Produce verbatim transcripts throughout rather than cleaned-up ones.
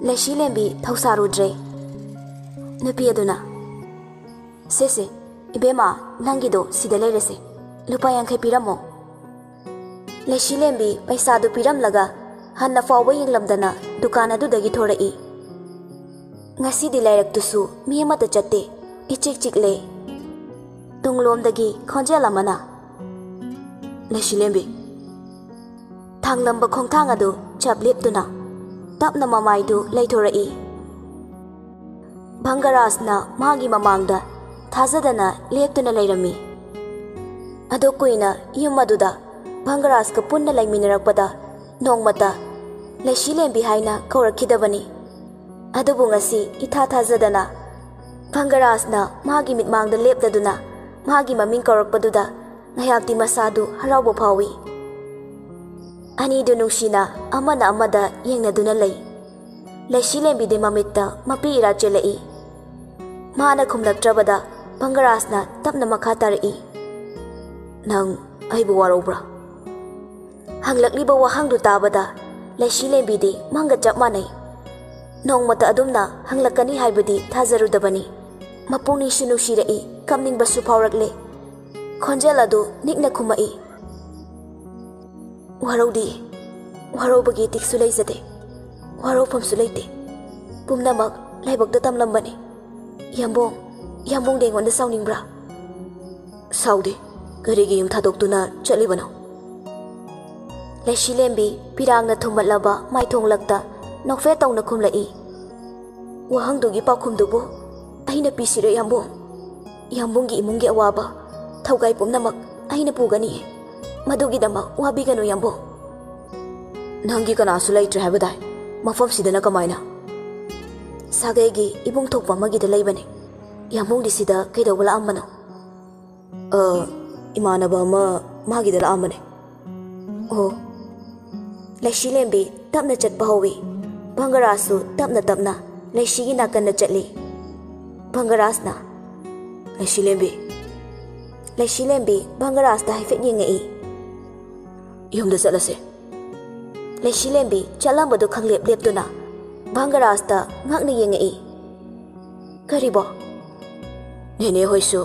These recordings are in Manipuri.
ꯂꯩꯁꯤꯂꯦꯝꯕꯤ ꯊꯧꯁꯥꯔꯨꯗ꯭ꯔꯦ꯫ ꯅꯨꯄꯤ ꯑꯗꯨꯅ, "ꯁꯦ ꯁꯦ, ꯏꯕꯦꯝꯃ, ꯅꯪꯒꯤꯗꯣ ꯁꯤꯗ ꯂꯩꯔꯁꯦ꯫ ꯂꯨꯄꯥ ꯌꯥꯡꯈꯩ ꯄꯤꯔꯝꯃꯣ꯫" ꯂꯩꯁꯤꯂꯦꯝꯕꯤ ꯄꯩꯁꯥꯗꯨ ꯄꯤꯔꯝꯂꯒ ꯍꯟꯅ ꯐꯥꯎꯕ ꯌꯦꯡꯂꯝꯗꯅ ꯗꯨꯀꯥꯟ ꯑꯗꯨꯗꯒꯤ ꯊꯣꯔꯛꯏ꯫ ꯉꯁꯤꯗꯤ ꯂꯥꯏꯔꯛꯇꯨꯁꯨ ꯃꯤ ꯑꯃꯠꯇ ꯆꯠꯇꯦ, ꯏꯆꯤꯛ ꯆꯤꯛꯂꯦ꯫ ꯇꯨꯡꯂꯣꯝꯗꯒꯤ ꯈꯣꯟꯖꯦꯜ ꯑꯃꯅ, "ꯂꯩꯁꯤꯂꯦꯝꯕꯤ!" ꯊꯥꯡꯂꯝꯕ ꯈꯣꯡꯊꯥꯡ ꯑꯗꯨ ꯆꯞ ꯂꯦꯞꯇꯨꯅ ꯇꯞꯅ ꯃꯃꯥꯏꯗꯨ ꯂꯩꯊꯣꯔꯛꯏ꯫ ꯚꯪꯒꯔꯥꯖꯅ ꯃꯥꯒꯤ ꯃꯃꯥꯡꯗ ꯊꯥꯖꯗꯅ ꯂꯦꯞꯇꯨꯅ ꯂꯩꯔꯝꯃꯤ꯫ ꯑꯗꯨ ꯀꯨꯏꯅ ꯌꯨꯝ ꯑꯗꯨꯗ ꯚꯪꯒꯔꯥꯖꯀ ꯄꯨꯟꯅ ꯂꯩꯃꯤꯟꯅꯔꯛꯄꯗ ꯅꯣꯡꯃꯇ "ꯂꯩꯁꯤꯂꯦꯝꯕꯤ" ꯍꯥꯏꯅ ꯀꯧꯔꯛꯈꯤꯗꯕꯅꯤ꯫ ꯑꯗꯨꯕꯨ ꯉꯁꯤ ꯏꯊꯥ ꯊꯥꯖꯗꯅ ꯚꯪꯒꯔꯥꯖꯅ ꯃꯥꯒꯤ ꯃꯤꯠꯃꯥꯡꯗ ꯂꯦꯞꯂꯗꯨꯅ ꯃꯥꯒꯤ ꯃꯃꯤꯡ ꯀꯧꯔꯛꯄꯗꯨꯗ ꯉꯥꯏꯍꯥꯛꯇꯤ ꯃꯁꯥꯗꯨ ꯍꯔꯥꯎꯕ ꯐꯥꯎꯏ꯫ ꯑꯅꯤꯗꯨ ꯅꯨꯡꯁꯤꯅ ꯑꯃꯅ ꯑꯃꯗ ꯌꯦꯡꯅꯗꯨꯅ ꯂꯩ꯫ ꯂꯩꯁꯤꯂꯦꯝꯕꯤꯗꯤ ꯃꯃꯤꯠꯇ ꯃꯄꯤ ꯏꯔꯥ ꯆꯦꯜꯂꯛꯏ꯫ ꯃꯥꯅ ꯈꯨꯝꯂꯛꯇ꯭ꯔꯕꯗ ꯚꯪꯒꯔꯥꯖꯅ ꯇꯞꯅ ꯃꯈꯥ ꯇꯥꯔꯛꯏ, "ꯅꯪ ꯑꯩꯕꯨ ꯋꯥꯔꯧꯕ꯭ꯔꯥ?" ꯍꯪꯂꯛꯂꯤꯕ ꯋꯥꯍꯪꯗꯨ ꯇꯥꯕꯗ ꯂꯩꯁꯤꯂꯦꯝꯕꯤꯗꯤ ꯃꯪꯒ ꯆꯞ ꯃꯥꯟꯅꯩ꯫ ꯅꯣꯡꯃꯇ ꯑꯗꯨꯝꯅ ꯍꯪꯂꯛꯀꯅꯤ ꯍꯥꯏꯕꯗꯤ ꯊꯥꯖꯔꯨꯗꯕꯅꯤ꯫ ꯃꯄꯨꯛꯅꯤꯡꯁꯨ ꯅꯨꯡꯁꯤꯔꯛꯏ, ꯀꯞꯅꯤꯡꯕꯁꯨ ꯐꯥꯎꯔꯛꯂꯦ꯫ ꯈꯣꯟꯖꯦꯜ ꯑꯗꯨ ꯅꯤꯛꯅ ꯈꯨꯝꯃꯛꯏ, "ꯋꯥꯔꯧꯗꯤꯌꯦ, ꯋꯥꯔꯧꯕꯒꯤ ꯏꯇꯤꯛꯁꯨ ꯂꯩꯖꯗꯦ, ꯋꯥꯔꯧꯐꯝꯁꯨ ꯂꯩꯇꯦ꯫ ꯄꯨꯝꯅꯃꯛ ꯂꯥꯏꯕꯛꯇ ꯇꯝꯂꯝꯕꯅꯤ꯫ ꯌꯥꯝꯕꯨꯡ, ꯌꯥꯝꯕꯨꯡꯗꯤ ꯑꯩꯉꯣꯟꯗ ꯁꯥꯎꯅꯤꯡꯕ꯭ꯔꯥ?" "ꯁꯥꯎꯗꯦ꯫ ꯀꯔꯤꯒꯤ ꯌꯨꯝ ꯊꯥꯗꯣꯛꯇꯨꯅ ꯆꯠꯂꯤꯕꯅꯣ?" ꯂꯩꯁꯤꯂꯦꯝꯕꯤ ꯄꯤꯔꯥꯡꯅ ꯊꯨꯝꯃꯠꯂꯕ ꯃꯥꯏꯊꯣꯡꯂꯛꯇ ꯅꯣꯛꯐꯦꯠ ꯇꯧꯅ ꯈꯨꯝꯂꯛꯏ꯫ "ꯋꯥꯍꯪꯗꯨꯒꯤ ꯄꯥꯎꯈꯨꯝꯗꯨꯕꯨ ꯑꯩꯅ ꯄꯤꯁꯤꯔꯣ, ꯌꯥꯝꯕꯨꯡ? ꯌꯥꯝꯕꯨꯡꯒꯤ ꯏꯃꯨꯡꯒꯤ ꯑꯋꯥꯕ, ꯊꯧꯒꯥꯏ ꯄꯨꯝꯅꯃꯛ ꯑꯩꯅ ꯄꯨꯒꯅꯤ꯫ ꯃꯗꯨꯒꯤꯗꯃꯛ ꯋꯥꯕꯤꯒꯅꯨ, ꯌꯥꯝꯕꯨꯡ꯫" "ꯅꯪꯒꯤ ꯀꯅꯥꯁꯨ ꯂꯩꯇ꯭ꯔꯦ ꯍꯥꯏꯕꯗꯥꯏ? ꯃꯐꯝꯁꯤꯗꯅ ꯀꯃꯥꯏꯅ?" "ꯁꯥꯒꯩꯒꯤ ꯏꯕꯨꯡ ꯊꯣꯛꯄ ꯑꯃꯒꯤꯗ ꯂꯩꯕꯅꯦ꯫ ꯌꯥꯝꯕꯨꯡꯗꯤ ꯁꯤꯗ ꯀꯩꯗꯧꯕ ꯂꯥꯛꯑꯝꯕꯅꯣ?" "ꯑ, ꯏꯃꯥꯟꯅꯕ ꯑꯃ ꯃꯥꯒꯤꯗ ꯂꯥꯛꯑꯝꯕꯅꯦ꯫" "ꯑꯣ꯫" ꯂꯩꯁꯤꯂꯦꯝꯕꯤ ꯇꯞꯅ ꯆꯠꯄ ꯍꯧꯏ꯫ ꯚꯪꯒꯔꯥꯖꯁꯨ ꯇꯞꯅ ꯇꯞꯅ ꯂꯩꯁꯤꯒꯤ ꯅꯥꯀꯟꯗ ꯆꯠꯂꯤ꯫ ꯚꯪꯒꯔꯥꯖꯅ, "ꯂꯩꯁꯤꯂꯦꯝꯕꯤ꯫" ꯂꯩꯁꯤꯂꯦꯝꯕꯤ ꯚꯪꯒꯔꯥꯖꯇ ꯍꯥꯏꯐꯦꯠ ꯌꯦꯡꯉꯛꯏ꯫ "ꯌꯨꯝꯗ ꯆꯠꯂꯁꯦ꯫" ꯂꯩꯁꯤꯂꯦꯝꯕꯤ ꯆꯠꯂꯝꯕꯗꯨ ꯈꯪꯂꯦꯞ ꯂꯦꯞꯇꯨꯅ ꯚꯪꯒꯔꯥꯖꯇ ꯉꯛꯅ ꯌꯦꯡꯉꯛꯏ꯫ "ꯀꯔꯤꯕꯣ?" "ꯅꯦꯅꯦ ꯍꯣꯏꯁꯨ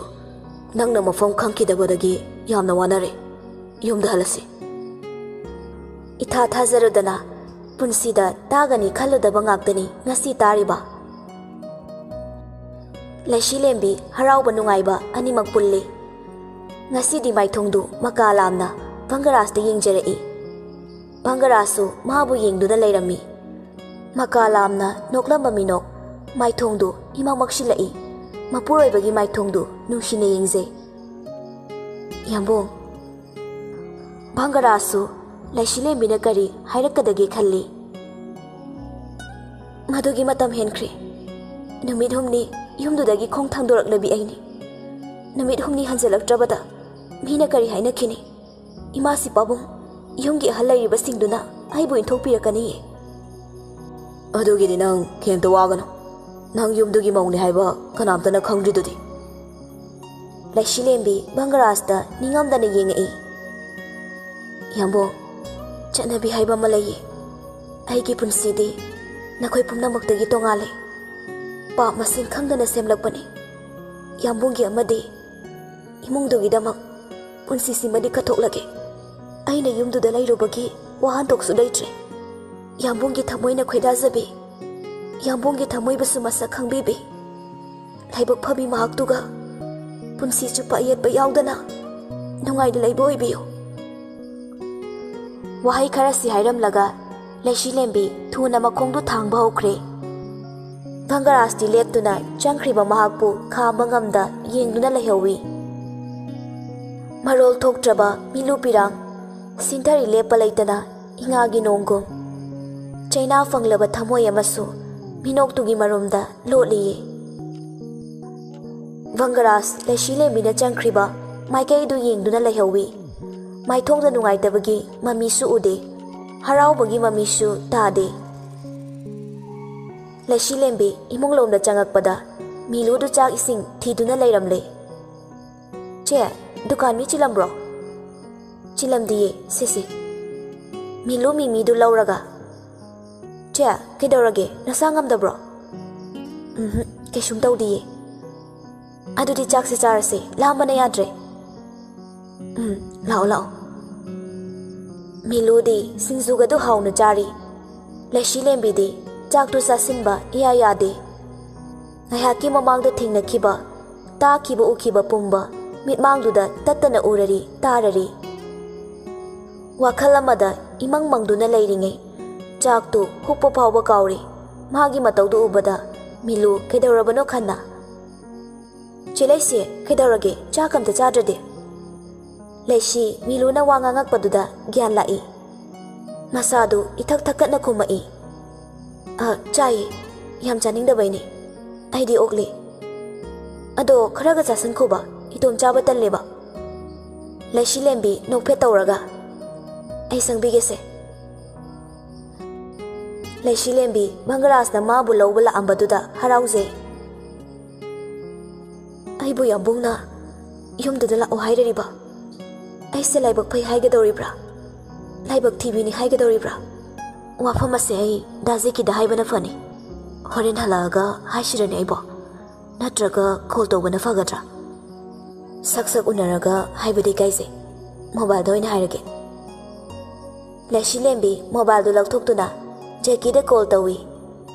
ꯅꯪꯅ ꯃꯐꯝ ꯈꯪꯈꯤꯗꯕꯗꯒꯤ ꯌꯥꯝꯅ ꯋꯥꯅꯔꯦ꯫ ꯌꯨꯝꯗ ꯍꯜꯂꯁꯤ꯫" ꯏꯊꯥ ꯊꯥꯖꯔꯨꯗꯅ ꯄꯨꯟꯁꯤꯗ ꯇꯥꯒꯅꯤ ꯈꯜꯂꯨꯗꯕ ꯉꯥꯛꯇꯅꯤ ꯉꯁꯤ ꯇꯥꯔꯤꯕ꯫ ꯂꯩꯁꯤꯂꯦꯝꯕꯤ ꯍꯔꯥꯎꯕ ꯅꯨꯡꯉꯥꯏꯕ ꯑꯅꯤꯃꯛ ꯄꯨꯜꯂꯤ꯫ ꯉꯁꯤꯗꯤ ꯃꯥꯏꯊꯣꯡꯗꯨ ꯃꯀꯥ ꯂꯥꯝꯅ ꯚꯪꯒꯔꯥꯖꯇ ꯌꯦꯡꯖꯔꯛꯏ꯫ ꯚꯪꯒꯔꯥꯖꯁꯨ ꯃꯥꯕꯨ ꯌꯦꯡꯗꯨꯅ ꯂꯩꯔꯝꯃꯤ꯫ ꯃꯀꯥ ꯂꯥꯝꯅ ꯅꯣꯛꯂꯝꯕ ꯃꯤꯅꯣꯛ ꯃꯥꯏꯊꯣꯡꯗꯨ ꯏꯃꯛ ꯃꯛꯁꯤꯜꯂꯛꯏ꯫ ꯃꯄꯨꯔꯣꯏꯕꯒꯤ ꯃꯥꯏꯊꯣꯡꯗꯨ ꯅꯨꯡꯁꯤꯅ ꯌꯦꯡꯖꯩ꯫ "ꯌꯥꯝꯕꯨꯡ꯫" ꯚꯪꯒꯔꯥꯖꯁꯨ ꯂꯩꯁꯤꯂꯦꯝꯕꯤꯅ ꯀꯔꯤ ꯍꯥꯏꯔꯛꯀꯗꯒꯦ ꯈꯜꯂꯤ꯫ "ꯃꯗꯨꯒꯤ ꯃꯇꯝ ꯍꯦꯟꯈ꯭ꯔꯦ꯫ ꯅꯨꯃꯤꯠ ꯍꯨꯝꯅꯤ ꯌꯨꯝꯗꯨꯗꯒꯤ ꯈꯣꯡ ꯊꯥꯡꯗꯣꯔꯛꯂꯕꯤ ꯑꯩꯅꯤ꯫ ꯅꯨꯃꯤꯠ ꯍꯨꯝꯅꯤ ꯍꯟꯖꯤꯜꯂꯛꯇ꯭ꯔꯕꯗ ꯃꯤꯅ ꯀꯔꯤ ꯍꯥꯏꯅꯈꯤꯅꯤ? ꯏꯃꯥꯁꯤ ꯄꯥꯕꯨꯡ, ꯌꯨꯝꯒꯤ ꯑꯍꯜ ꯂꯩꯔꯤꯕꯁꯤꯡꯗꯨꯅ ꯑꯩꯕꯨ ꯏꯟꯊꯣꯛꯄꯤꯔꯛꯀꯅꯤꯌꯦ꯫" "ꯑꯗꯨꯒꯤꯗꯤ ꯅꯪ ꯀꯩꯝꯇ ꯋꯥꯒꯅꯨ꯫ ꯅꯪ ꯌꯨꯝꯗꯨꯒꯤ ꯃꯧꯅꯤ ꯍꯥꯏꯕ ꯀꯅꯥꯝꯇꯅ ꯈꯪꯗ꯭ꯔꯤꯗꯨꯗꯤ꯫" ꯂꯩꯁꯤꯂꯦꯝꯕꯤ ꯚꯪꯒꯔꯥꯖꯇ ꯅꯤꯡꯉꯝꯗꯅ ꯌꯦꯡꯉꯛꯏ꯫ "ꯌꯥꯝꯕꯨꯡ, ꯆꯠꯅꯕꯤ ꯍꯥꯏꯕ ꯑꯃ ꯂꯩꯌꯦ꯫ ꯑꯩꯒꯤ ꯄꯨꯟꯁꯤꯗꯤ ꯅꯈꯣꯏ ꯄꯨꯝꯅꯃꯛꯇꯒꯤ ꯇꯣꯉꯥꯜꯂꯦ꯫ ꯄꯥꯞ ꯃꯁꯤꯡ ꯈꯪꯗꯅ ꯁꯦꯝꯂꯛꯄꯅꯤ꯫ ꯌꯥꯝꯕꯨꯡꯒꯤ ꯑꯃꯗꯤ ꯏꯃꯨꯡꯗꯨꯒꯤꯗꯃꯛ ꯄꯨꯟꯁꯤꯁꯤꯃꯗꯤ ꯀꯠꯊꯣꯛꯂꯒꯦ꯫ ꯑꯩꯅ ꯌꯨꯝꯗꯨꯗ ꯂꯩꯔꯨꯕꯒꯤ ꯋꯥꯍꯟꯊꯣꯛꯁꯨ ꯂꯩꯇ꯭ꯔꯦ꯫ ꯌꯥꯝꯕꯨꯡꯒꯤ ꯊꯃꯣꯏꯅ ꯈꯣꯏꯗꯥꯖꯕꯤ, ꯌꯥꯝꯕꯨꯡꯒꯤ ꯊꯃꯣꯏꯕꯨꯁꯨ ꯃꯁꯛ ꯈꯪꯕꯤꯕꯤ, ꯂꯥꯏꯕꯛ ꯐꯕꯤ ꯃꯍꯥꯛꯇꯨꯒ ꯄꯨꯟꯁꯤ ꯆꯨꯞꯄ ꯑꯌꯦꯠꯄ ꯌꯥꯎꯗꯅ ꯅꯨꯡꯉꯥꯏꯅ ꯂꯩꯕ ꯑꯣꯏꯕꯤꯌꯨ꯫" ꯋꯥꯍꯩ ꯈꯔꯁꯤ ꯍꯥꯏꯔꯝꯂꯒ ꯂꯩꯁꯤꯂꯦꯝꯕꯤ ꯊꯨꯅ ꯃꯈꯣꯡꯗꯨ ꯊꯥꯡꯕ ꯍꯧꯈ꯭ꯔꯦ꯫ ꯚꯪꯒꯔꯥꯖꯇꯤ ꯂꯦꯞꯇꯨꯅ ꯆꯪꯈ꯭ꯔꯤꯕ ꯃꯍꯥꯛꯄꯨ ꯈꯥꯝꯕ ꯉꯝꯗ ꯌꯦꯡꯗꯨꯅ ꯂꯩꯍꯧꯏ꯫ ꯃꯔꯣꯜ ꯊꯣꯛꯇ꯭ꯔꯕ ꯃꯤꯂꯨ ꯄꯤꯔꯥꯡ ꯁꯤꯟꯊꯔꯤ ꯂꯦꯞꯄ ꯂꯩꯇꯅ ꯏꯉꯥꯒꯤ ꯅꯣꯡꯒꯨꯝ꯫ ꯆꯩꯅꯥ ꯐꯪꯂꯕ ꯊꯃꯣꯏ ꯑꯃꯁꯨ ꯃꯤꯅꯣꯛꯇꯨꯒꯤ ꯃꯔꯨꯝꯗ ꯂꯣꯠꯂꯤꯌꯦ꯫ ꯚꯪꯒꯔꯥꯖ ꯂꯩꯁꯤꯂꯦꯝꯕꯤꯅ ꯆꯪꯈ꯭ꯔꯤꯕ ꯃꯥꯏꯀꯩꯗꯨ ꯌꯦꯡꯗꯨꯅ ꯂꯩꯍꯧꯏ꯫ ꯃꯥꯏꯊꯣꯡꯗ ꯅꯨꯡꯉꯥꯏꯇꯕꯒꯤ ꯃꯃꯤꯁꯨ ꯎꯗꯦ, ꯍꯔꯥꯎꯕꯒꯤ ꯃꯃꯤꯁꯨ ꯇꯥꯗꯦ꯫ ꯂꯩꯁꯤꯂꯦꯝꯕꯤ ꯏꯃꯨꯡꯂꯣꯝꯗ ꯆꯪꯉꯛꯄꯗ ꯃꯤꯂꯨꯗꯨ ꯆꯥꯛ ꯏꯁꯤꯡ ꯊꯤꯗꯨꯅ ꯂꯩꯔꯝꯂꯦ꯫ "ꯆꯦ, ꯗꯨꯀꯥꯟ ꯃꯤ ꯆꯤꯜꯂꯝꯕ꯭ꯔꯣ?" "ꯆꯤꯜꯂꯝꯗꯤꯌꯦ, ꯁꯦ ꯁꯦ꯫" ꯃꯤꯂꯨ ꯃꯤꯃꯤꯗꯨ ꯂꯧꯔꯒ, ꯆꯦ, ꯀꯩꯗꯧꯔꯒꯦ? ꯅꯁꯥ ꯉꯝꯗꯕ꯭ꯔꯣ? ꯎꯝ, ꯀꯩꯁꯨꯝ ꯇꯧꯗꯤꯌꯦ꯫ ꯑꯗꯨꯗꯤ ꯆꯥꯛꯁꯦ ꯆꯥꯔꯁꯦ, ꯂꯥꯝꯕꯅ ꯌꯥꯗ꯭ꯔꯦ꯫ ꯎꯝ, ꯂꯥꯛꯑꯣ, ꯂꯥꯛꯑꯣ꯫ ꯃꯤꯂꯨꯗꯤ ꯁꯤꯡꯖꯨꯒꯗꯨ ꯍꯥꯎꯅ ꯆꯥꯔꯤ꯫ ꯂꯩꯁꯤꯂꯦꯝꯕꯤꯗꯤ ꯆꯥꯛꯇꯨ ꯆꯥꯁꯤꯟꯕ ꯏꯌꯥ ꯌꯥꯗꯦ꯫ ꯉꯥꯏꯍꯥꯛꯀꯤ ꯃꯃꯥꯡꯗ ꯊꯦꯡꯅꯈꯤꯕ, ꯇꯥꯈꯤꯕ ꯎꯈꯤꯕ ꯄꯨꯝꯕ ꯃꯤꯠꯃꯥꯡꯗꯨꯗ ꯇꯠꯇꯅ ꯎꯔꯔꯤ, ꯇꯥꯔꯔꯤ꯫ ꯋꯥꯈꯜ ꯑꯃꯗ ꯏꯃꯪ ꯃꯪꯗꯨꯅ ꯂꯩꯔꯤꯉꯩ, ꯆꯥꯛꯇꯨ ꯍꯨꯛꯄ ꯐꯥꯎꯕ ꯀꯥꯎꯔꯦ꯫ ꯃꯥꯒꯤ ꯃꯇꯧꯗꯨ ꯎꯕꯗ ꯃꯤꯂꯨ ꯀꯩꯗꯧꯔꯕꯅꯣ ꯈꯟꯅ, "ꯆꯦ ꯂꯩꯁꯤ, ꯀꯩꯗꯧꯔꯒꯦ? ꯆꯥꯛ ꯑꯝꯇ ꯆꯥꯗ꯭ꯔꯗꯤ?" ꯂꯩꯁꯤ ꯃꯤꯂꯨꯅ ꯋꯥ ꯉꯥꯡꯉꯛꯄꯗꯨꯗ ꯒ꯭ꯌꯥꯟ ꯂꯥꯛꯏ꯫ ꯃꯁꯥꯗꯨ ꯏꯊꯛ ꯊꯛꯀꯠꯅ ꯈꯨꯝꯃꯛꯏ, "ꯑ, ꯆꯥꯏꯌꯦ꯫ ꯌꯥꯝ ꯆꯥꯅꯤꯡꯗꯕꯩꯅꯦ꯫ ꯑꯩꯗꯤ ꯑꯣꯛꯂꯦ꯫ ꯑꯗꯣ ꯈꯔꯒ ꯆꯥꯁꯟꯈꯣꯕ, ꯏꯇꯣꯝ ꯆꯥꯕ ꯇꯜꯂꯦꯕ꯫" ꯂꯩꯁꯤꯂꯦꯝꯕꯤ ꯅꯣꯛꯐꯦꯠ ꯇꯧꯔꯒ, "ꯑꯩ ꯁꯪꯕꯤꯒꯦꯁꯦ꯫" ꯂꯩꯁꯤꯂꯦꯝꯕꯤ ꯃꯪꯒꯔꯥꯖꯅ ꯃꯥꯕꯨ ꯂꯧꯕ ꯂꯥꯛꯑꯝꯕꯗꯨꯗ ꯍꯔꯥꯎꯖꯩ꯫ "ꯑꯩꯕꯨ ꯌꯥꯝꯕꯨꯡꯅ ꯌꯨꯝꯗꯨꯗ ꯂꯥꯛꯑꯣ ꯍꯥꯏꯔꯔꯤꯕ? ꯑꯩꯁꯦ ꯂꯥꯏꯕꯛ ꯐꯩ ꯍꯥꯏꯒꯗꯧꯔꯤꯕ꯭ꯔꯥ? ꯂꯥꯏꯕꯛ ꯊꯤꯕꯤꯅꯤ ꯍꯥꯏꯒꯗꯧꯔꯤꯕ꯭ꯔꯥ? ꯋꯥꯐꯝ ꯑꯁꯦ ꯑꯩ ꯗꯥ ꯖꯦꯀꯤꯗ ꯍꯥꯏꯕꯅ ꯐꯅꯤ꯫ ꯍꯣꯔꯦꯟ ꯍꯜꯂꯛꯑꯒ ꯍꯥꯏꯁꯤꯔꯅꯦ ꯑꯩꯕꯣ? ꯅꯠꯇ꯭ꯔꯒ ꯀꯣꯜ ꯇꯧꯕꯅ ꯐꯒꯗ꯭ꯔꯥ? ꯁꯛ ꯁꯛ ꯎꯅꯔꯒ ꯍꯥꯏꯕꯗꯤ ꯏꯀꯥꯏꯖꯩ꯫ ꯃꯣꯕꯥꯏꯜꯗ ꯑꯣꯏꯅ ꯍꯥꯏꯔꯒꯦ꯫" ꯂꯩꯁꯤꯂꯦꯝꯕꯤ ꯃꯣꯕꯥꯏꯜꯗꯨ ꯂꯧꯊꯣꯛꯇꯨꯅ ꯖꯦꯀꯤꯗ ꯀꯣꯜ ꯇꯧꯏ꯫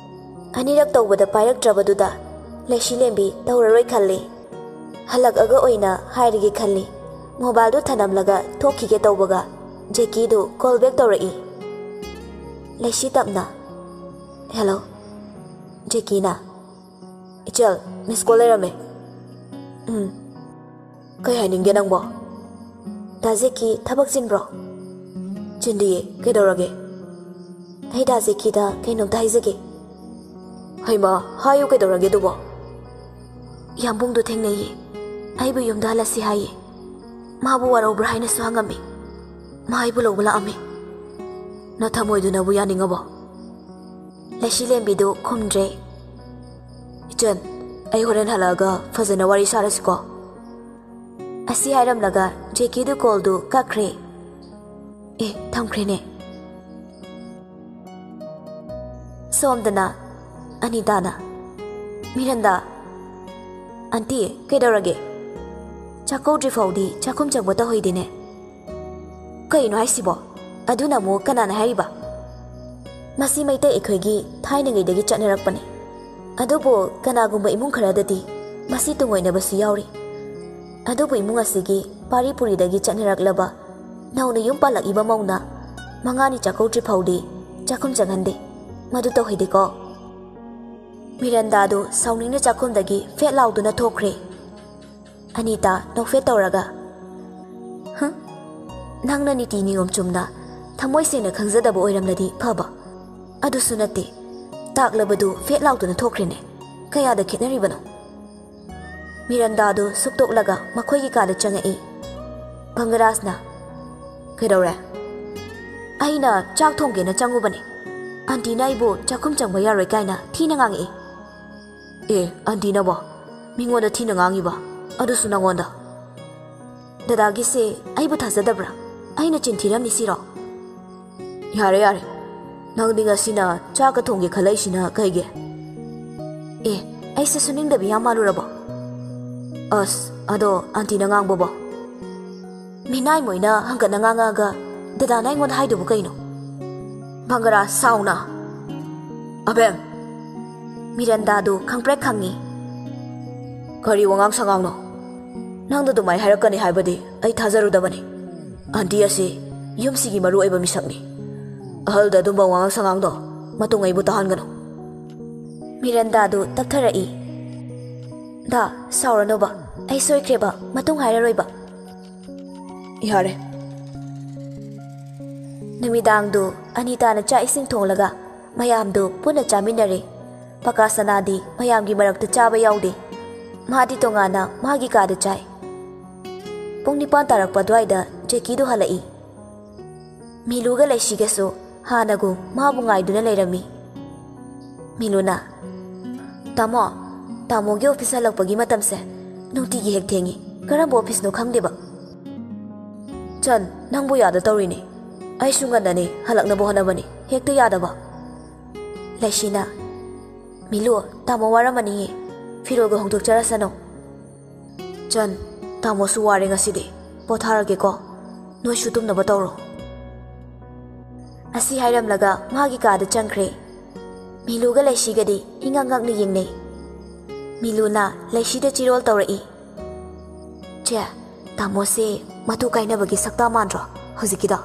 ꯑꯅꯤꯔꯛ ꯇꯧꯕꯗ ꯄꯥꯏꯔꯛꯇ꯭ꯔꯕꯗꯨꯗ ꯂꯩꯁꯤꯂꯦꯝꯕꯤ ꯇꯧꯔꯔꯣꯏ ꯈꯜꯂꯤ꯫ ꯍꯜꯂꯛꯑꯒ ꯑꯣꯏꯅ ꯍꯥꯏꯔꯒꯦ ꯈꯜꯂꯤ꯫ ꯃꯣꯕꯥꯏꯜꯗꯨ ꯊꯅꯝꯂꯒ ꯊꯣꯛꯈꯤꯒꯦ ꯇꯧꯕꯒ ꯖꯦꯀꯤꯗꯨ ꯀꯣꯜ ꯕꯦꯛ ꯇꯧꯔꯛꯏ꯫ ꯂꯩꯁꯤ ꯇꯞꯅ, "ꯍꯦꯜꯂꯣ꯫" ꯖꯦꯀꯤꯅ, "ꯏꯆꯜ, ꯃꯤꯁ ꯀꯣꯜ ꯂꯩꯔꯝꯃꯦ꯫" "ꯎꯝ, ꯀꯩ ꯍꯥꯏꯅꯤꯡꯒꯦ ꯅꯪꯕꯣ?" "ꯗꯥ ꯖꯦꯀꯤ ꯊꯕꯛ ꯆꯤꯟꯕ꯭ꯔꯣ?" "ꯆꯤꯟꯗꯤꯌꯦ, ꯀꯩꯗꯧꯔꯒꯦ?" "ꯑꯩ ꯗꯥ ꯖꯦꯀꯤꯗ ꯀꯩꯅꯣꯝꯇ ꯍꯥꯏꯖꯒꯦ꯫" "ꯍꯩꯃꯥ, ꯍꯥꯏꯌꯨ, ꯀꯩꯗꯧꯔꯒꯦ ꯑꯗꯨꯕꯣ?" "ꯌꯥꯝꯕꯨꯡꯗꯣ ꯊꯦꯡꯅꯩꯌꯦ, ꯑꯩꯕꯨ ꯌꯨꯝꯗ ꯍꯜꯂꯁꯤ ꯍꯥꯏꯌꯦ꯫ ꯃꯥꯕꯨ ꯋꯥꯔꯧꯕ꯭ꯔꯥ ꯍꯥꯏꯅꯁꯨ ꯍꯪꯉꯝꯃꯤ꯫ ꯃꯥ ꯑꯩꯕꯨ ꯂꯧꯕ ꯂꯥꯛꯑꯝꯃꯤ꯫" "ꯅꯊꯃꯣꯏꯗꯨꯅꯕꯨ ꯌꯥꯅꯤꯡꯉꯕꯣ?" ꯂꯩꯁꯤꯂꯦꯝꯕꯤꯗꯨ ꯈꯨꯝꯗ꯭ꯔꯦ꯫ "ꯏꯆꯟ, ꯑꯩ ꯍꯣꯔꯦꯟ ꯍꯜꯂꯛꯑꯒ ꯐꯖꯅ ꯋꯥꯔꯤ ꯁꯥꯔꯁꯤꯀꯣ꯫" ꯑꯁꯤ ꯍꯥꯏꯔꯝꯂꯒ ꯖꯦꯀꯤꯗꯨ ꯀꯣꯜꯗꯨ ꯀꯛꯈ꯭ꯔꯦ꯫ ꯑꯦ, ꯊꯝꯈ꯭ꯔꯦꯅꯦ꯫ ꯁꯣꯝꯗꯅ ꯑꯅꯤꯇꯥꯅ, "ꯃꯤꯔꯟꯗꯥ, ꯑꯟꯇꯤ, ꯀꯩꯗꯧꯔꯒꯦ? ꯆꯥꯛꯀꯧꯗ꯭ꯔꯤ ꯐꯥꯎꯗꯤ ꯆꯥꯛꯈꯨꯝ ꯆꯪꯕ ꯇꯧꯍꯩꯗꯦꯅꯦ꯫ ꯀꯩꯅꯣ ꯍꯥꯏꯁꯤꯕꯣ? ꯑꯗꯨꯅ ꯑꯃꯨꯛ ꯀꯅꯥꯅ ꯍꯥꯏꯔꯤꯕ?" "ꯃꯁꯤ ꯃꯩꯇꯩ ꯑꯩꯈꯣꯏꯒꯤ ꯊꯥꯏꯅꯉꯩꯗꯒꯤ ꯆꯠꯅꯔꯛꯄꯅꯤ꯫ ꯑꯗꯨꯕꯨ ꯀꯅꯥꯒꯨꯝꯕ ꯏꯃꯨꯡ ꯈꯔꯗꯗꯤ ꯃꯁꯤ ꯇꯨꯡꯑꯣꯏꯅꯕꯁꯨ ꯌꯥꯎꯔꯤ꯫ ꯑꯗꯨꯕꯨ ꯏꯃꯨꯡ ꯑꯁꯤꯒꯤ ꯄꯥꯔꯤ ꯄꯨꯔꯤꯗꯒꯤ ꯆꯠꯅꯔꯛꯂꯕ ꯅꯧꯅ ꯌꯨꯝ ꯄꯥꯜꯂꯛꯏꯕ ꯃꯧꯅ ꯃꯉꯥꯅꯤ ꯆꯥꯛꯀꯧꯗ꯭ꯔꯤ ꯐꯥꯎꯗꯤ ꯆꯥꯛꯈꯨꯝ ꯆꯪꯍꯟꯗꯦ꯫ ꯃꯗꯨ ꯇꯧꯍꯩꯗꯦꯀꯣ꯫" ꯃꯤꯔꯟꯗꯥꯗꯨ ꯁꯥꯎꯅꯤꯡꯅ ꯆꯥꯛꯈꯨꯝꯗꯒꯤ ꯐꯦꯠ ꯂꯥꯎꯗꯨꯅ ꯊꯣꯛꯈ꯭ꯔꯦ꯫ ꯑꯅꯤꯇꯥ ꯅꯣꯛꯐꯦꯠ ꯇꯧꯔꯒ, "ꯍꯝ, ꯅꯪꯅ ꯅꯤꯇꯤ ꯅꯤꯌꯣꯝ ꯆꯨꯝꯅ ꯊꯃꯣꯏ ꯁꯦꯡꯅ ꯈꯪꯖꯗꯕ ꯑꯣꯏꯔꯝꯂꯗꯤ ꯐꯕ꯫ ꯑꯗꯨꯁꯨ ꯅꯠꯇꯦ, ꯇꯥꯛꯂꯕꯗꯨ ꯐꯦꯠ ꯂꯥꯎꯗꯨꯅ ꯊꯣꯛꯈ꯭ꯔꯦꯅꯦ꯫ ꯀꯌꯥꯗ ꯈꯦꯠꯅꯔꯤꯕꯅꯣ?" ꯃꯤꯔꯟꯗꯥꯗꯨ ꯁꯨꯛꯇꯣꯛꯂꯒ ꯃꯈꯣꯏꯒꯤ ꯀꯥꯗ ꯆꯪꯉꯛꯏ꯫ ꯚꯪꯒꯔꯥꯖꯅ, "ꯀꯩꯗꯧꯔꯦ?" "ꯑꯩꯅ ꯆꯥꯛ ꯊꯣꯡꯒꯦꯅ ꯆꯪꯉꯨꯕꯅꯦ꯫ ꯑꯟꯇꯤꯅ ꯑꯩꯕꯨ ꯆꯥꯛꯈꯨꯝ ꯆꯪꯕ ꯌꯥꯔꯣꯏ ꯀꯥꯏꯅ ꯊꯤꯅ ꯉꯥꯡꯉꯛꯏ꯫" "ꯑꯦ, ꯑꯟꯇꯤꯅꯕꯣ? ꯃꯤꯉꯣꯟꯗ ꯊꯤꯅ ꯉꯥꯡꯉꯤꯕ? ꯑꯗꯨꯁꯨ ꯅꯉꯣꯟꯗ?" "ꯗꯗꯥꯒꯤꯁꯦ ꯑꯩꯕꯨ ꯊꯥꯖꯗꯕ꯭ꯔꯥ? ꯑꯩꯅ ꯆꯤꯟ ꯊꯤꯔꯝꯃꯤꯁꯤꯔꯣ?" "ꯌꯥꯔꯦ, ꯌꯥꯔꯦ꯫ ꯅꯪꯗꯤ ꯉꯁꯤꯅ ꯆꯥꯛꯀ ꯊꯣꯡꯒꯦ ꯈꯜꯂꯛꯏꯁꯤꯅ ꯀꯩꯒꯤ?" "ꯑꯦ, ꯑꯩꯁꯦ ꯁꯨꯅꯤꯡꯗꯕꯤ ꯌꯥꯝ ꯃꯥꯜꯂꯨꯔꯕꯣ?" "ꯑꯁ, ꯑꯗꯣ ꯑꯟꯇꯤꯅ ꯉꯥꯡꯕꯕꯣ?" "ꯃꯤꯅꯥꯏ ꯃꯣꯏꯅ ꯍꯪꯒꯠꯅ ꯉꯥꯡꯉꯛꯑꯒ ꯗꯗꯥꯅ ꯑꯩꯉꯣꯟꯗ ꯍꯥꯏꯗꯨꯕꯨ ꯀꯩꯅꯣ?" ꯚꯪꯒꯔꯥꯖ ꯁꯥꯎꯅ, "ꯑꯕꯦꯝ!" ꯃꯤꯔꯟꯗꯥꯗꯨ ꯈꯪꯄ꯭ꯔꯦꯛ ꯈꯪꯉꯤ꯫ "ꯀꯔꯤ ꯋꯥꯉꯥꯡ ꯁꯉꯥꯡꯅꯣ? ꯅꯪꯅ ꯑꯗꯨꯃꯥꯏ ꯍꯥꯏꯔꯛꯀꯅꯤ ꯍꯥꯏꯕꯗꯤ ꯑꯩ ꯊꯥꯖꯔꯨꯗꯕꯅꯤ꯫ ꯑꯟꯇꯤ ꯑꯁꯤ ꯌꯨꯝꯁꯤꯒꯤ ꯃꯔꯨ ꯑꯣꯏꯕ ꯃꯤꯁꯛꯅꯤ꯫ ꯑꯍꯜꯗ ꯑꯗꯨꯝꯕ ꯋꯥꯉꯥꯡ ꯁꯉꯥꯡꯗꯣ ꯃꯇꯨꯡ ꯑꯩꯕꯨ ꯇꯥꯍꯟꯒꯅꯨ꯫" ꯃꯤꯔꯟꯗꯥꯗꯨ ꯇꯞꯊꯔꯛꯏ꯫ "ꯗꯥ, ꯁꯥꯎꯔꯅꯣꯕ, ꯑꯩ ꯁꯣꯏꯈ꯭ꯔꯦꯕ, ꯃꯇꯨꯡ ꯍꯥꯏꯔꯔꯣꯏꯕ꯫" "ꯌꯥꯔꯦ꯫" ꯅꯨꯃꯤꯗꯥꯡꯗꯨ ꯑꯅꯤꯇꯥꯅ ꯆꯥꯛ ꯏꯁꯤꯡ ꯊꯣꯡꯂꯒ ꯃꯌꯥꯝꯗꯨ ꯄꯨꯟꯅ ꯆꯥꯃꯤꯟꯅꯔꯦ꯫ ꯄꯀꯥ ꯁꯅꯥꯗꯤ ꯃꯌꯥꯝꯒꯤ ꯃꯔꯛꯇ ꯆꯥꯕ ꯌꯥꯎꯗꯦ꯫ ꯃꯥꯗꯤ ꯇꯣꯉꯥꯟꯅ ꯃꯥꯒꯤ ꯀꯥꯗ ꯆꯥꯏ꯫ ꯄꯨꯡ ꯅꯤꯄꯥꯟ ꯇꯥꯔꯛꯄ ꯑꯗꯨꯋꯥꯏꯗ ꯖꯦꯀꯤꯗꯨ ꯍꯜꯂꯛꯏ꯫ ꯃꯤꯂꯨꯒ ꯂꯩꯁꯤꯒꯁꯨ ꯍꯥꯟꯅꯒꯨꯝ ꯃꯥꯕꯨ ꯉꯥꯏꯗꯨꯅ ꯂꯩꯔꯝꯃꯤ꯫ ꯃꯤꯂꯨꯅ, "ꯇꯥꯃꯣ, ꯇꯥꯃꯣꯒꯤ ꯑꯣꯐꯤꯁ ꯍꯜꯂꯛꯄꯒꯤ ꯃꯇꯝꯁꯦ ꯅꯨꯡꯇꯤꯒꯤ ꯍꯦꯛ ꯊꯦꯡꯉꯤ꯫ ꯀꯔꯝꯕ ꯑꯣꯐꯤꯁꯅꯣ ꯈꯪꯗꯦꯕ꯫" "ꯆꯟ, ꯅꯪꯕꯨ ꯌꯥꯗ ꯇꯧꯔꯤꯅꯤ꯫ ꯑꯩꯁꯨ ꯉꯟꯅꯅꯤ ꯍꯜꯂꯛꯅꯕ ꯍꯣꯠꯅꯕꯅꯤ, ꯍꯦꯛꯇ ꯌꯥꯗꯕ꯫" ꯂꯩꯁꯤꯅ, "ꯃꯤꯂꯨ, ꯇꯥꯃꯣ ꯋꯥꯔꯝꯃꯅꯤꯌꯦ, ꯐꯤꯔꯣꯜꯒ ꯍꯣꯡꯗꯣꯛꯆꯔꯁꯅꯨ꯫" "ꯆꯟ, ꯇꯥꯃꯣꯁꯨ ꯋꯥꯔꯦ ꯉꯁꯤꯗꯤ, ꯄꯣꯊꯥꯔꯒꯦꯀꯣ, ꯅꯣꯏꯁꯨ ꯇꯨꯝꯅꯕ ꯇꯧꯔꯣ꯫" ꯑꯁꯤ ꯍꯥꯏꯔꯝꯂꯒ ꯃꯥꯒꯤ ꯀꯥꯗ ꯆꯪꯈ꯭ꯔꯦ꯫ ꯃꯤꯂꯨꯒ ꯂꯩꯁꯤꯒꯗꯤ ꯏꯉꯛ ꯉꯛꯅ ꯌꯦꯡꯅꯩ꯫ ꯃꯤꯂꯨꯅ ꯂꯩꯁꯤꯗ ꯆꯤꯔꯣꯜ ꯇꯧꯔꯛꯏ꯫ "ꯆꯦ, ꯇꯥꯃꯣꯁꯦ ꯃꯇꯨ ꯀꯥꯏꯅꯕꯒꯤ ꯁꯛꯇꯥ ꯃꯥꯟꯗ꯭ꯔꯣ ꯍꯧꯖꯤꯛꯀꯤꯗꯣ?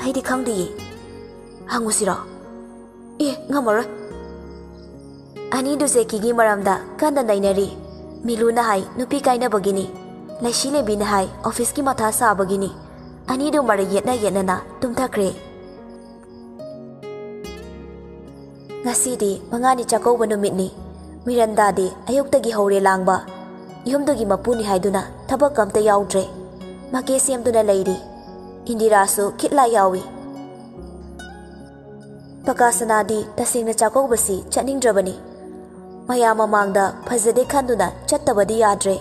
ꯑꯩꯗꯤ ꯈꯪꯗꯤꯌꯦ꯫ ꯍꯪꯉꯨꯁꯤꯔꯣ?" "ꯑꯦ, ꯉꯝꯃꯔꯣꯏ꯫" ꯑꯅꯤꯗꯨ ꯖꯦꯀꯤꯒꯤ ꯃꯔꯝꯗ ꯀꯟꯅ ꯅꯩꯅꯔꯤ꯫ ꯃꯤꯂꯨꯅ ꯍꯥꯏ ꯅꯨꯄꯤ ꯀꯥꯏꯅꯕꯒꯤꯅꯤ, ꯂꯩꯁꯤ ꯂꯩꯕꯤꯅ ꯍꯥꯏ ꯑꯣꯐꯤꯁꯀꯤ ꯃꯊꯥ ꯁꯥꯕꯒꯤꯅꯤ꯫ ꯑꯅꯤꯗꯨ ꯃꯔꯩ ꯌꯦꯠꯅ ꯌꯦꯠꯅꯅ ꯇꯨꯝꯊꯈ꯭ꯔꯦ꯫ ꯉꯁꯤꯗꯤ ꯃꯉꯥꯅꯤ ꯆꯥꯛꯀꯧꯕ ꯅꯨꯃꯤꯠꯅꯤ꯫ ꯃꯤꯔꯟꯗꯥꯗꯤ ꯑꯌꯨꯛꯇꯒꯤ ꯍꯧꯔꯦ ꯂꯥꯡꯕ꯫ ꯌꯨꯝꯗꯨꯒꯤ ꯃꯄꯨꯅꯤ ꯍꯥꯏꯗꯨꯅ ꯊꯕꯛ ꯑꯝꯇ ꯌꯥꯎꯗ꯭ꯔꯦ꯫ ꯃꯀꯦ ꯁꯦꯝꯗꯨꯅ ꯂꯩꯔꯤ꯫ ꯏꯟꯗꯤꯔꯥꯁꯨ ꯈꯤꯠꯂꯥ ꯌꯥꯎꯏ꯫ ꯄꯀꯥꯁꯅꯥꯗꯤ ꯇꯁꯦꯡꯅ ꯆꯥꯛꯀꯧꯕꯁꯤ ꯆꯠꯅꯤꯡꯗ꯭ꯔꯕꯅꯤ꯫ ꯃꯌꯥꯝ ꯃꯃꯥꯡꯗ ꯐꯖꯗꯦ ꯈꯟꯗꯨꯅ ꯆꯠꯇꯕꯗꯤ ꯌꯥꯗ꯭ꯔꯦ꯫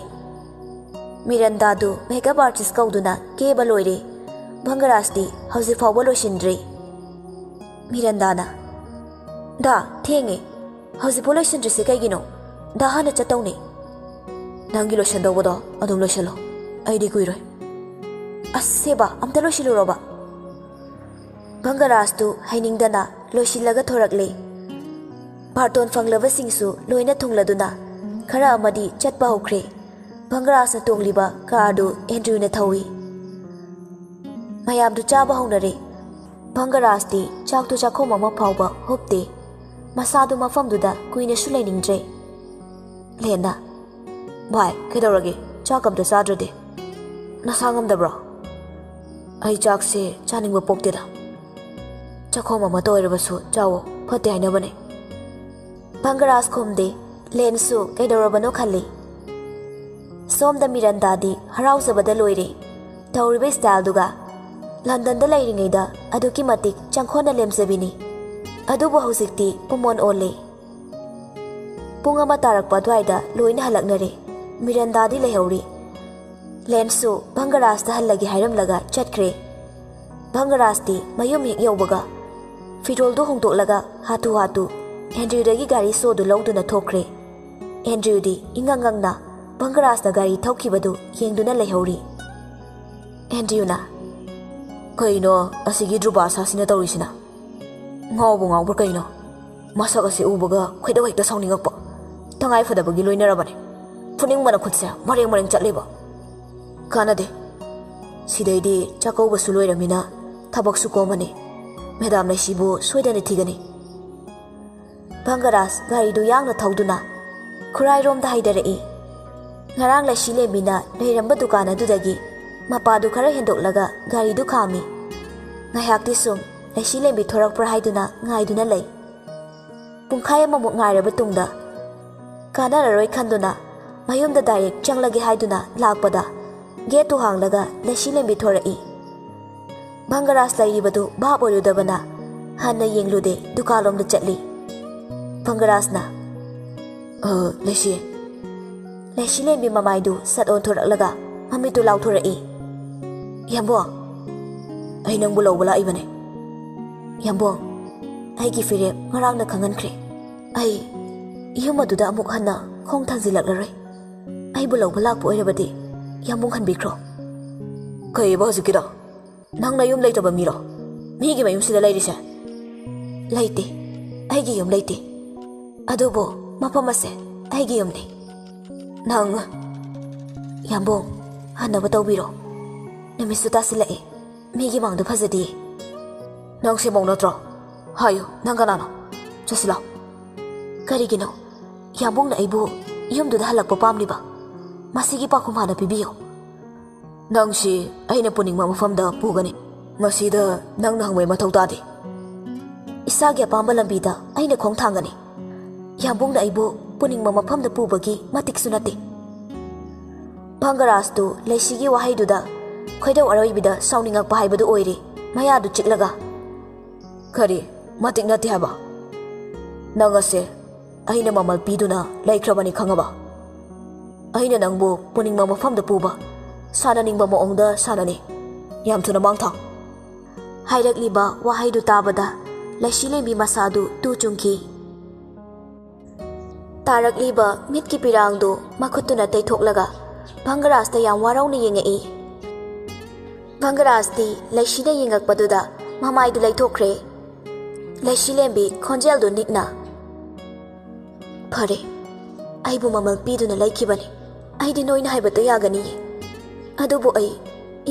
ꯃꯤꯔꯟꯗꯥꯗꯨ ꯃꯦꯀꯞ ꯑꯥꯔꯇꯤꯁ ꯀꯧꯗꯨꯅ ꯀꯦꯕ ꯂꯣꯏꯔꯦ꯫ ꯚꯪꯒꯔꯥꯖꯇꯤ ꯍꯧꯖꯤꯛ ꯐꯥꯎꯕ ꯂꯣꯏꯁꯤꯟꯗ꯭ꯔꯤ꯫ ꯃꯤꯔꯟꯗꯥꯅ, "ꯗꯥ, ꯊꯦꯡꯉꯦ꯫ ꯍꯧꯖꯤꯛꯐꯥꯎ ꯂꯣꯏꯁꯤꯟꯗ꯭ꯔꯤꯁꯦ ꯀꯩꯒꯤꯅꯣ? ꯗꯥ ꯍꯥꯟꯅ ꯆꯠꯇꯧꯅꯦ꯫" "ꯅꯪꯒꯤ ꯂꯣꯏꯁꯤꯟꯗꯧꯕꯗꯣ ꯑꯗꯨꯝ ꯂꯣꯏꯁꯤꯜꯂꯣ꯫ ꯑꯩꯗꯤ ꯀꯨꯏꯔꯣꯏ꯫" "ꯑꯁ, ꯁꯦꯕꯥ, ꯑꯝꯇ ꯂꯣꯏꯁꯤꯜꯂꯨꯔꯣꯕ꯫" ꯚꯪꯒꯔꯥꯖꯇꯨ ꯍꯩꯅꯤꯡꯗꯅ ꯂꯣꯏꯁꯤꯜꯂꯒ ꯊꯣꯔꯛꯂꯦ꯫ ꯕꯥꯔꯇꯣꯟ ꯐꯪꯂꯕꯁꯤꯡꯁꯨ ꯂꯣꯏꯅ ꯊꯨꯡꯂꯗꯨꯅ ꯈꯔ ꯑꯃꯗꯤ ꯆꯠꯄ ꯍꯧꯈ꯭ꯔꯦ꯫ ꯚꯪꯒꯔꯥꯖꯅ ꯇꯣꯡꯂꯤꯕ ꯀꯥꯔꯗꯨ ꯑꯦꯟꯗ꯭ꯔꯨꯅ ꯊꯧꯏ꯫ ꯃꯌꯥꯝꯗꯨ ꯆꯥꯕ ꯍꯧꯅꯔꯦ꯫ ꯚꯪꯒꯔꯥꯖꯇꯤ ꯆꯥꯛꯇꯨ ꯆꯥꯛꯈꯣꯝ ꯑꯃ ꯐꯥꯎꯕ ꯍꯨꯞꯇꯦ꯫ ꯃꯁꯥꯗꯨ ꯃꯐꯝꯗꯨꯗ ꯀꯨꯏꯅꯁꯨ ꯂꯩꯅꯤꯡꯗ꯭ꯔꯦ꯫ ꯂꯦꯟꯅ, "ꯚꯥꯏ, ꯀꯩꯗꯧꯔꯒꯦ? ꯆꯥꯛ ꯑꯝꯇ ꯆꯥꯗ꯭ꯔꯗꯤ?" "ꯅꯁꯥ ꯉꯝꯗꯕ꯭ꯔꯣ?" "ꯑꯩ ꯆꯥꯛꯁꯦ ꯆꯥꯅꯤꯡꯕ ꯄꯣꯛꯇꯦꯗ꯫ ꯆꯥꯛꯈꯣꯝ ꯑꯃꯇ ꯑꯣꯏꯔꯕꯁꯨ ꯆꯥꯋꯣ, ꯐꯠꯇꯦ ꯍꯥꯏꯅꯕꯅꯦ꯫" ꯚꯪꯒꯔꯥꯖ ꯈꯨꯝꯗꯦ꯫ ꯂꯦꯟꯁꯨ ꯀꯩꯗꯧꯔꯕꯅꯣ ꯈꯜꯂꯤ꯫ ꯁꯣꯝꯗ ꯃꯤꯔꯟꯗꯥꯗꯤ ꯍꯔꯥꯎꯖꯕꯗ ꯂꯣꯏꯔꯦ꯫ ꯇꯧꯔꯤꯕ ꯁ꯭ꯇꯥꯏꯜꯗꯨꯒ꯫ ꯂꯟꯗꯟꯗ ꯂꯩꯔꯤꯉꯩꯗ ꯑꯗꯨꯛꯀꯤ ꯃꯇꯤꯛ ꯆꯪꯈꯣꯟꯅ ꯂꯦꯝꯖꯕꯤꯅꯤ꯫ ꯑꯗꯨꯕꯨ ꯍꯧꯖꯤꯛꯇꯤ ꯄꯨꯃꯣꯟ ꯑꯣꯜꯂꯦ꯫ ꯄꯨꯡ ꯑꯃ ꯇꯥꯔꯛꯄ ꯑꯗꯨꯋꯥꯏꯗ ꯂꯣꯏꯅ ꯍꯜꯂꯛꯅꯔꯦ꯫ ꯃꯤꯔꯟꯗꯥꯗꯤ ꯂꯩꯍꯧꯔꯤ꯫ ꯂꯦꯟꯁꯨ ꯚꯪꯒꯔꯥꯖꯇ ꯍꯜꯂꯒꯦ ꯍꯥꯏꯔꯝꯂꯒ ꯆꯠꯈ꯭ꯔꯦ꯫ ꯚꯪꯒꯔꯥꯖꯇꯤ ꯃꯌꯨꯝ ꯍꯦꯛ ꯌꯧꯕꯒ, ꯐꯤꯔꯣꯜꯗꯨ ꯍꯣꯡꯗꯣꯛꯂꯒ ꯍꯥꯊꯨ ꯍꯥꯊꯨ ꯑꯦꯟꯗ꯭ꯔꯤꯌꯨꯗꯒꯤ ꯒꯥꯔꯤ ꯁꯣꯗꯨ ꯂꯧꯗꯨꯅ ꯊꯣꯛꯈ꯭ꯔꯦ꯫ ꯑꯦꯟꯗ꯭ꯔꯤꯌꯨꯗꯤ ꯏꯉꯛ ꯉꯛꯅ ꯕꯪꯒꯔꯥꯖꯅ ꯒꯥꯔꯤ ꯊꯧꯈꯤꯕꯗꯨ ꯌꯦꯡꯗꯨꯅ ꯂꯩꯍꯧꯔꯤ꯫ ꯑꯦꯟꯗ꯭ꯔꯤꯌꯨꯅ, "ꯀꯩꯅꯣ ꯑꯁꯤꯒꯤ ꯗ꯭ꯔꯨꯕꯥꯁꯥꯁꯤꯅ ꯇꯧꯔꯤꯁꯤꯅ? ꯉꯥꯎꯕꯨ ꯉꯥꯎꯕ꯭ꯔꯥ ꯀꯩꯅꯣ? ꯃꯁꯛ ꯑꯁꯤ ꯎꯕꯒ ꯈꯣꯏꯗꯧ ꯍꯦꯛꯇ ꯁꯥꯎꯅꯤꯡꯉꯛꯄ꯫ ꯇꯉꯥꯏ ꯐꯗꯕꯒꯤ ꯂꯣꯏꯅꯔꯕꯅꯤ꯫ ꯐꯨꯅꯤꯡꯕꯅ ꯈꯨꯠꯁꯦ ꯃꯔꯦꯡ ꯃꯔꯦꯡ ꯆꯠꯂꯤꯕ꯫ ꯀꯥꯟꯅꯗꯦ꯫ ꯁꯤꯗꯩꯗꯤ ꯆꯥꯛꯀꯧꯕꯁꯨ ꯂꯣꯏꯔꯃꯤꯅ ꯊꯕꯛꯁꯨ ꯀꯣꯝꯃꯅꯤ꯫ ꯃꯦꯗꯥꯝ ꯂꯩꯁꯤꯕꯨ ꯁꯣꯏꯗꯅ ꯊꯤꯒꯅꯤ꯫" ꯕꯪꯒꯔꯥꯖ ꯒꯥꯔꯤꯗꯨ ꯌꯥꯡꯅ ꯊꯧꯗꯨꯅ ꯈꯨꯔꯥꯏꯔꯣꯝꯗ ꯍꯥꯏꯗꯔꯛꯏ꯫ ꯉꯔꯥꯡ ꯂꯩꯁꯤ ꯂꯦꯝꯕꯤꯅ ꯂꯩꯔꯝꯕ ꯗꯨꯀꯥꯟ ꯑꯗꯨꯗꯒꯤ ꯃꯄꯥꯗꯨ ꯈꯔ ꯍꯦꯟꯗꯣꯛꯂꯒ ꯒꯥꯔꯤꯗꯨ ꯈꯥꯝꯃꯤ꯫ ꯉꯥꯏꯍꯥꯛꯇꯤ ꯁꯨꯝ ꯂꯩꯁꯤ ꯂꯦꯝꯕꯤ ꯊꯣꯔꯛꯄ꯭ꯔꯥ ꯍꯥꯏꯗꯨꯅ ꯉꯥꯏꯗꯨꯅ ꯂꯩ꯫ ꯄꯨꯡꯈꯥꯏ ꯑꯃꯃꯨꯛ ꯉꯥꯏꯔꯕ ꯇꯨꯡꯗ ꯀꯥꯟꯅꯔꯔꯣꯏ ꯈꯟꯗꯨꯅ ꯃꯌꯨꯝꯗ ꯗꯥꯏꯔꯦꯛ ꯆꯪꯂꯒꯦ ꯍꯥꯏꯗꯨꯅ ꯂꯥꯛꯄꯗ ꯒꯦꯠꯇꯨ ꯍꯥꯡꯂꯒ ꯂꯩꯁꯤ ꯂꯦꯝꯕꯤ ꯊꯣꯔꯛꯏ꯫ ꯕꯪꯒꯔꯥꯖ ꯂꯩꯔꯤꯕꯗꯨ ꯚꯥꯞ ꯑꯣꯏꯔꯨꯗꯕꯅ ꯍꯟꯅ ꯌꯦꯡꯂꯨꯗꯦ, ꯗꯨꯀꯥꯟꯂꯣꯝꯗ ꯆꯠꯂꯤ꯫ ꯕꯪꯒꯔꯥꯖꯅ, "ꯑ, ꯂꯩꯁꯤ꯫" ꯂꯩꯁꯤ ꯂꯦꯝꯕꯤ ꯃꯃꯥꯏꯗꯨ ꯁꯠ ꯑꯣꯟꯊꯣꯔꯛꯂꯒ ꯃꯃꯤꯠꯇꯨ ꯂꯥꯎꯊꯣꯔꯛꯏ꯫ "ꯌꯥꯝꯕꯣꯡ, ꯑꯩ ꯅꯪꯕꯨ ꯂꯧꯕ ꯂꯥꯛꯏꯕꯅꯦ꯫" "ꯌꯥꯝꯕꯣꯡ, ꯑꯩꯒꯤ ꯐꯤꯔꯦꯞ ꯉꯔꯥꯡꯅ ꯈꯪꯍꯟꯈ꯭ꯔꯦ꯫ ꯑꯩ ꯌꯨꯝ ꯑꯗꯨꯗ ꯑꯃꯨꯛ ꯍꯟꯅ ꯈꯣꯡ ꯊꯥꯡꯖꯤꯜꯂꯛꯂꯔꯣꯏ꯫ ꯑꯩꯕꯨ ꯂꯧꯕ ꯂꯥꯛꯄ ꯑꯣꯏꯔꯕꯗꯤ ꯌꯥꯝꯕꯨꯡ ꯍꯟꯕꯤꯈ꯭ꯔꯣ꯫" "ꯀꯩꯕ ꯍꯧꯖꯤꯛꯀꯤꯗꯣ? ꯅꯪ ꯅꯌꯨꯝ ꯂꯩꯇꯕ ꯃꯤꯔꯣ ꯃꯤꯒꯤ ꯃꯌꯨꯝꯁꯤꯗ ꯂꯩꯔꯤꯁꯦ?" "ꯂꯩꯇꯦ, ꯑꯩꯒꯤ ꯌꯨꯝ ꯂꯩꯇꯦ꯫ ꯑꯗꯨꯕꯨ ꯃꯐꯝ ꯑꯁꯦ ꯑꯩꯒꯤ ꯌꯨꯝꯅꯤ꯫" "ꯅꯪ..." "ꯌꯥꯝꯕꯨꯡ, ꯍꯟꯅꯕ ꯇꯧꯕꯤꯔꯣ꯫ ꯅꯨꯃꯤꯠꯁꯨ ꯇꯥꯁꯤꯜꯂꯛꯑꯦ꯫ ꯃꯤꯒꯤ ꯃꯥꯡꯗ ꯐꯖꯗꯦ꯫" "ꯅꯪ ꯁꯦꯝꯃꯧ ꯅꯠꯇ꯭ꯔꯣ? ꯍꯥꯏꯌꯨ, ꯅꯪ ꯀꯅꯥꯅꯣ? ꯆꯠꯁꯤꯜꯂꯣ꯫" "ꯀꯔꯤꯒꯤꯅꯣ? ꯌꯥꯝꯕꯨꯡꯅ ꯑꯩꯕꯨ ꯌꯨꯝꯗꯨꯗ ꯍꯜꯂꯛꯄ ꯄꯥꯝꯂꯤꯕ? ꯃꯁꯤꯒꯤ ꯄꯥꯎꯈꯨꯝ ꯍꯥꯟꯅ ꯄꯤꯕꯤꯌꯨ꯫" "ꯅꯪꯁꯤ ꯑꯩꯅ ꯄꯨꯅꯤꯡꯕ ꯃꯐꯝꯗ ꯄꯨꯒꯅꯤ꯫ ꯃꯁꯤꯗ ꯅꯪꯅ ꯍꯪꯕꯩ ꯃꯊꯧ ꯇꯥꯗꯦ꯫" "ꯏꯁꯥꯒꯤ ꯑꯄꯥꯝꯕ ꯂꯝꯕꯤꯗ ꯑꯩꯅ ꯈꯣꯡ ꯊꯥꯡꯒꯅꯤ꯫ ꯌꯥꯝꯕꯨꯡꯅ ꯑꯩꯕꯨ ꯄꯨꯅꯤꯡꯕ ꯃꯐꯝꯗ ꯄꯨꯕꯒꯤ ꯃꯇꯤꯛꯁꯨ ꯅꯠꯇꯦ꯫" ꯚꯪꯒꯔꯥꯖꯇꯨ ꯂꯩꯁꯤꯒꯤ ꯋꯥꯍꯩꯗꯨꯗ ꯈꯣꯏꯗꯧ ꯑꯔꯣꯏꯕꯤꯗ ꯁꯥꯎꯅꯤꯡꯉꯛꯄ ꯍꯥꯏꯕꯗꯨ ꯑꯣꯏꯔꯦ꯫ ꯃꯌꯥꯗꯨ ꯆꯤꯛꯂꯒ, "ꯀꯔꯤ? ꯃꯇꯤꯛ ꯅꯠꯇꯦ ꯍꯥꯏꯕ? ꯅꯪ ꯑꯁꯦ ꯑꯩꯅ ꯃꯃꯜ ꯄꯤꯗꯨꯅ ꯂꯩꯈ꯭ꯔꯕꯅꯤ, ꯈꯪꯉꯕ? ꯑꯩꯅ ꯅꯪꯕꯨ ꯄꯨꯅꯤꯡꯕ ꯃꯐꯝꯗ ꯄꯨꯕ, ꯁꯥꯟꯅꯅꯤꯡꯕ ꯃꯑꯣꯡꯗ ꯁꯥꯟꯅꯅꯤ꯫ ꯌꯥꯝ ꯊꯨꯅ ꯃꯥꯡ ꯊꯥꯎ꯫" ꯍꯥꯏꯔꯛꯂꯤꯕ ꯋꯥꯍꯩꯗꯨ ꯇꯥꯕꯗ ꯂꯩꯁꯤꯂꯦꯝꯕꯤ ꯃꯁꯥꯗꯨ ꯇꯨ ꯆꯨꯡꯈꯤ꯫ ꯇꯥꯔꯛꯂꯤꯕ ꯃꯤꯠꯀꯤ ꯄꯤꯔꯥꯡꯗꯨ ꯃꯈꯨꯠꯇꯨꯅ ꯇꯩꯊꯣꯛꯂꯒ ꯚꯪꯒꯔꯥꯖꯇ ꯌꯥꯝ ꯋꯥꯔꯧꯅ ꯌꯦꯡꯉꯛꯏ꯫ ꯚꯪꯒꯔꯥꯖꯇꯤ ꯂꯩꯁꯤꯅ ꯌꯦꯡꯉꯛꯄꯗꯨꯗ ꯃꯃꯥꯏꯗꯨ ꯂꯩꯊꯣꯛꯈ꯭ꯔꯦ꯫ ꯂꯩꯁꯤꯂꯦꯝꯕꯤ ꯈꯣꯟꯖꯦꯜꯗꯨ ꯅꯤꯛꯅ, "ꯐꯔꯦ, ꯑꯩꯕꯨ ꯃꯃꯜ ꯄꯤꯗꯨꯅ ꯂꯩꯈꯤꯕꯅꯤ꯫ ꯑꯩꯗꯤ ꯅꯣꯏꯅ ꯍꯥꯏꯕꯇ ꯌꯥꯒꯅꯤꯌꯦ꯫ ꯑꯗꯨꯕꯨ ꯑꯩ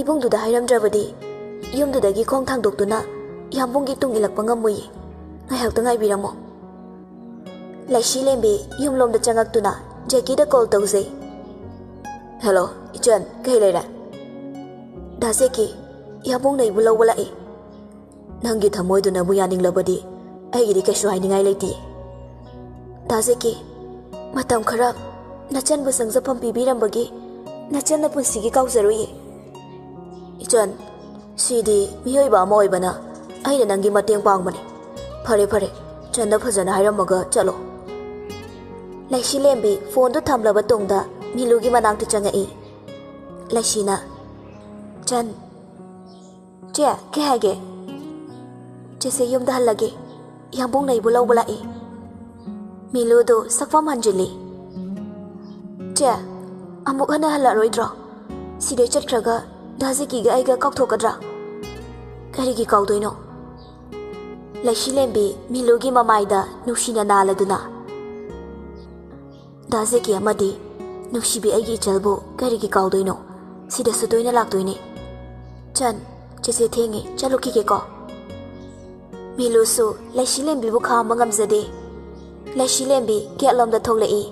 ꯏꯕꯨꯡꯗꯨꯗ ꯍꯥꯏꯔꯝꯗ꯭ꯔꯕꯗꯤ ꯌꯨꯝꯗꯨꯗꯒꯤ ꯈꯣꯡ ꯊꯥꯡꯗꯣꯛꯇꯨꯅ ꯌꯥꯝꯕꯨꯡꯒꯤ ꯇꯨꯡ ꯏꯜꯂꯛꯄ ꯉꯝꯃꯣꯏꯌꯦ꯫ ꯉꯥꯏꯍꯥꯛꯇ ꯉꯥꯏꯕꯤꯔꯝꯃꯣ꯫" ꯂꯩꯁꯤꯂꯦꯝꯕꯤ ꯌꯨꯝꯂꯣꯝꯗ ꯆꯪꯉꯛꯇꯨꯅ ꯖꯦꯀꯤꯗ ꯀꯣꯜ ꯇꯧꯖꯩ꯫ "ꯍꯦꯜꯂꯣ, ꯏꯆꯟ, ꯀꯩ ꯂꯩꯔꯦ?" "ꯗꯥ ꯖꯦꯀꯤ, ꯌꯥꯕꯨꯡꯅ ꯑꯩꯕꯨ ꯂꯧꯕ ꯂꯥꯛꯏ꯫" "ꯅꯪꯒꯤ ꯊꯃꯣꯏꯗꯨꯅꯕꯨ ꯌꯥꯅꯤꯡꯂꯕꯗꯤ ꯑꯩꯒꯤꯗꯤ ꯀꯩꯁꯨ ꯍꯥꯏꯅꯤꯡꯉꯥꯏ ꯂꯩꯇꯦ꯫" "ꯗꯥ ꯖꯦꯀꯤ, ꯃꯇꯝ ꯈꯔ ꯅꯆꯟꯕꯨ ꯆꯪꯖꯐꯝ ꯄꯤꯕꯤꯔꯝꯕꯒꯤ ꯅꯆꯟꯅ ꯄꯨꯟꯁꯤꯒꯤ ꯀꯥꯎꯖꯔꯣꯏꯌꯦ꯫" "ꯏꯆꯟ, ꯁꯤꯗꯤ ꯃꯤꯑꯣꯏꯕ ꯑꯃ ꯑꯣꯏꯕꯅ ꯑꯩꯅ ꯅꯪꯒꯤ ꯃꯇꯦꯡ ꯄꯥꯡꯕꯅꯤ꯫ ꯐꯔꯦ, ꯐꯔꯦ, ꯆꯟꯗ ꯐꯖꯅ ꯍꯥꯏꯔꯝꯃꯒ ꯆꯠꯂꯣ꯫" ꯂꯩꯁꯤꯂꯦꯝꯕꯤ ꯐꯣꯟꯗꯨ ꯊꯝꯂꯕ ꯇꯨꯡꯗ ꯃꯤꯂꯨꯒꯤ ꯃꯅꯥꯛꯇ ꯆꯪꯉꯛꯏ꯫ ꯂꯩꯁꯤꯅ, "ꯆꯟ꯫" "ꯆꯦ, ꯀꯩ ꯍꯥꯏꯒꯦ?" "ꯆꯦꯁꯦ ꯌꯨꯝꯗ ꯍꯜꯂꯒꯦ꯫ ꯌꯥꯝꯕꯨꯡꯅ ꯑꯩꯕꯨ ꯂꯧꯕ ꯂꯥꯛꯏ꯫" ꯃꯤꯂꯨꯗꯨ ꯁꯛꯐꯝ ꯍꯟꯖꯤꯜꯂꯤ꯫ "ꯆꯦ, ꯑꯃꯨꯛ ꯍꯟꯅ ꯍꯜꯂꯛꯑꯔꯣꯏꯗ꯭ꯔꯣ? ꯁꯤꯗꯩ ꯆꯠꯈ꯭ꯔꯒ ꯗꯥ ꯖꯦꯀꯤꯒ ꯑꯩꯒ ꯀꯥꯎꯊꯣꯛꯀꯗ꯭ꯔꯥ?" "ꯀꯔꯤꯒꯤ ꯀꯥꯎꯗꯣꯏꯅꯣ?" ꯂꯩꯁꯤꯂꯦꯝꯕꯤ ꯃꯤꯂꯨꯒꯤ ꯃꯃꯥꯏꯗ ꯅꯨꯡꯁꯤꯅ ꯅꯥꯜꯂꯗꯨꯅ, "ꯗꯥ ꯖꯦꯀꯤ ꯑꯃꯗꯤ ꯅꯨꯡꯁꯤꯕꯤ ꯑꯩꯒꯤ ꯏꯆꯜꯕꯨ ꯀꯔꯤꯒꯤ ꯀꯥꯎꯗꯣꯏꯅꯣ? ꯁꯤꯗꯁꯨ ꯇꯣꯏꯅ ꯂꯥꯛꯇꯣꯏꯅꯦ꯫ ꯆꯟ, ꯆꯦꯆꯦ ꯊꯦꯡꯉꯦ, ꯆꯠꯂꯨꯈꯤꯒꯦꯀꯣ꯫" ꯃꯤꯂꯨꯁꯨ ꯂꯩꯁꯤꯂꯦꯝꯕꯤꯕꯨ ꯈꯥꯝꯕ ꯉꯝꯖꯗꯦ꯫ ꯂꯩꯁꯤꯂꯦꯝꯕꯤ ꯒꯦꯠꯂꯣꯝꯗ ꯊꯣꯛꯂꯛꯏ꯫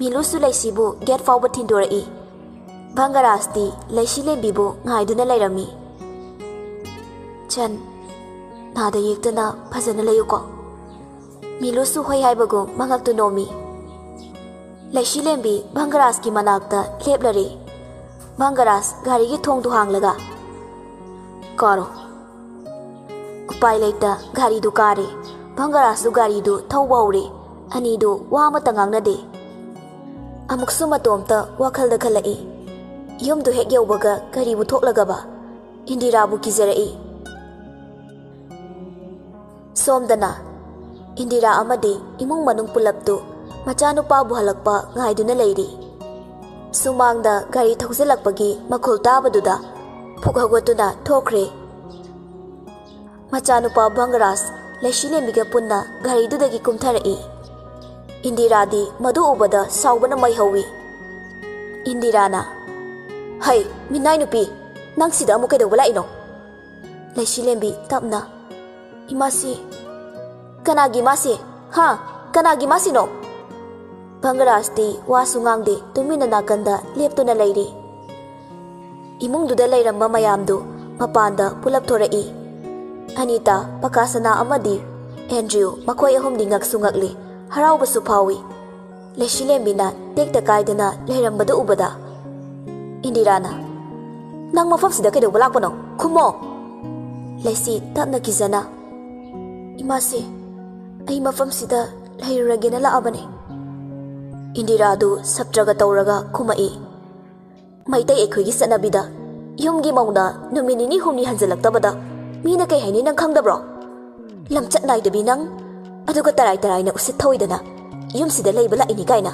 ꯃꯤꯂꯨꯁꯨ ꯂꯩꯁꯤꯕꯨ ꯒꯦꯠ ꯐꯥꯎꯕ ꯊꯤꯟꯗꯣꯔꯛꯏ꯫ ꯚꯪꯒꯔꯥꯖꯇꯤ ꯂꯩꯁꯤꯂꯦꯝꯕꯤꯕꯨ ꯉꯥꯏꯗꯨꯅ ꯂꯩꯔꯝꯃꯤ꯫ "ꯆꯟ, ꯅꯥꯗ ꯌꯦꯛꯇꯅ ꯐꯖꯅ ꯂꯩꯌꯨꯀꯣ꯫" ꯃꯤꯂꯨꯁꯨ ꯍꯣꯏ ꯍꯥꯏꯕꯒꯨꯝ ꯃꯉꯛꯇꯨ ꯅꯣꯝꯃꯤ꯫ ꯂꯩꯁꯤꯂꯦꯝꯕꯤ ꯚꯪꯒꯔꯥꯖꯀꯤ ꯃꯅꯥꯛꯇ ꯂꯦꯞꯂꯔꯦ꯫ ꯚꯪꯒꯔꯥꯖ ꯒꯥꯔꯤꯒꯤ ꯊꯣꯡꯗꯨ ꯍꯥꯡꯂꯒ, "ꯀꯥꯔꯣ꯫" ꯎꯄꯥꯏ ꯂꯩꯇ ꯒꯥꯔꯤꯗꯨ ꯀꯥꯔꯦ꯫ ꯚꯪꯒꯔꯥꯖꯁꯨ ꯒꯥꯔꯤꯗꯨ ꯊꯧꯕ ꯍꯧꯔꯦ꯫ ꯑꯅꯤꯗꯨ ꯋꯥ ꯑꯃꯠꯇ ꯉꯥꯡꯅꯗꯦ꯫ ꯑꯃꯨꯛꯁꯨ ꯃꯇꯣꯝꯇ ꯋꯥꯈꯜꯗ ꯈꯜꯂꯛꯏ꯫ ꯌꯨꯝꯗꯨ ꯍꯦꯛ ꯌꯧꯕꯒ ꯀꯔꯤꯕꯨ ꯊꯣꯛꯂꯒꯕ? ꯏꯟꯗꯤꯔꯥꯕꯨ ꯀꯤꯖꯔꯛꯏ꯫ ꯁꯣꯝꯗꯅ ꯏꯟꯗꯤꯔꯥ ꯑꯃꯗꯤ ꯏꯃꯨꯡ ꯃꯅꯨꯡ ꯄꯨꯂꯞꯇꯨ ꯃꯆꯥꯅꯨꯄꯥꯕꯨ ꯍꯜꯂꯛꯄ ꯉꯥꯏꯗꯨꯅ ꯂꯩꯔꯤ꯫ ꯁꯨꯃꯥꯡꯗ ꯒꯥꯔꯤ ꯊꯧꯖꯤꯜꯂꯛꯄꯒꯤ ꯃꯈꯣꯜ ꯇꯥꯕꯗꯨꯗ ꯐꯨꯛ ꯍꯧꯒꯠꯇꯨꯅ ꯊꯣꯛꯈ꯭ꯔꯦ꯫ ꯃꯆꯥꯅꯨꯄꯥ ꯚꯪꯒꯔꯥꯖ ꯂꯩꯁꯤꯂꯦꯝꯕꯤꯒ ꯄꯨꯟꯅ ꯒꯥꯔꯤꯗꯨꯗꯒꯤ ꯀꯨꯝꯊꯔꯛꯏ꯫ ꯏꯟꯗꯤꯔꯥꯗꯤ ꯃꯗꯨ ꯎꯕꯗ ꯁꯥꯎꯕꯅ ꯃꯩ ꯍꯧꯏ꯫ ꯏꯟꯗꯤꯔꯥꯅ, "ꯍꯩ, ꯃꯤꯅꯥꯏ ꯅꯨꯄꯤ, ꯅꯪ ꯁꯤꯗ ꯑꯃꯨꯛ ꯀꯩꯗꯧꯕ ꯂꯥꯛꯏꯅꯣ?" ꯂꯩꯁꯤꯂꯦꯝꯕꯤ ꯇꯞꯅ, "ꯏꯃꯥꯁꯤ, ꯀꯅꯥꯒꯤ ꯏꯃꯥꯁꯤ? ꯍꯥ? ꯀꯅꯥꯒꯤ ꯏꯃꯥꯁꯤꯅꯣ?" ꯚꯪꯒꯔꯥꯖꯇꯤ ꯋꯥꯁꯨ ꯉꯥꯡꯗꯦ, ꯇꯨꯃꯤꯟꯅ ꯅꯥꯀꯟꯗ ꯂꯦꯞꯇꯨꯅ ꯂꯩꯔꯤ꯫ ꯏꯃꯨꯡꯗꯨꯗ ꯂꯩꯔꯝꯕ ꯃꯌꯥꯝꯗꯨ ꯃꯄꯥꯟꯗ ꯄꯨꯂꯞ ꯊꯣꯔꯛꯏ꯫ ꯑꯅꯤꯇꯥ, ꯄꯀꯥꯁꯅꯥ ꯑꯃꯗꯤ ꯑꯦꯟꯗ꯭ꯔꯤꯌꯨ, ꯃꯈꯣꯏ ꯑꯍꯨꯝꯗꯤ ꯉꯛꯁꯨ ꯉꯛꯂꯤ, ꯍꯔꯥꯎꯕꯁꯨ ꯐꯥꯎꯏ꯫ ꯂꯩꯁꯤꯂꯦꯝꯕꯤꯅ ꯇꯦꯛꯇ ꯀꯥꯏꯗꯅ ꯂꯩꯔꯝꯕꯗꯨ ꯎꯕꯗ ꯏꯟꯗꯤꯔꯥꯅ, "ꯅꯪ ꯃꯐꯝꯁꯤꯗ ꯀꯩꯗꯧꯕ ꯂꯥꯛꯄꯅꯣ? ꯈꯨꯝꯃꯣ!" ꯂꯩꯁꯤ ꯇꯞꯅ ꯀꯤꯖꯅ, "ꯏꯃꯥꯁꯤ, ꯑꯩ ꯃꯐꯝꯁꯤꯗ ꯂꯩꯔꯨꯔꯒꯦꯅ ꯂꯥꯛꯑꯕꯅꯤ꯫" ꯏꯟꯗꯤꯔꯥꯗꯨ ꯁꯞꯇ꯭ꯔꯒ ꯇꯧꯔꯒ ꯈꯨꯝꯃꯛꯏ, "ꯃꯩꯇꯩ ꯑꯩꯈꯣꯏꯒꯤ ꯆꯠꯅꯕꯤꯗ ꯌꯨꯝꯒꯤ ꯃꯧꯅ ꯅꯨꯃꯤꯠ ꯅꯤꯅꯤ ꯍꯨꯝꯅꯤ ꯍꯟꯖꯤꯜꯂꯛꯇꯕꯗ ꯃꯤꯅ ꯀꯩ ꯍꯥꯏꯅꯤ ꯅꯪ ꯈꯪꯗꯕ꯭ꯔꯣ? ꯂꯝꯆꯠ ꯅꯥꯏꯗꯕꯤ ꯅꯪ, ꯑꯗꯨꯒ ꯇꯔꯥꯏ ꯇꯔꯥꯏꯅ ꯎꯁꯤꯠ ꯊꯧꯑꯣꯏꯗꯅ ꯌꯨꯝꯁꯤꯗ ꯂꯩꯕ ꯂꯥꯛꯏꯅꯤ ꯀꯥꯏꯅ꯫"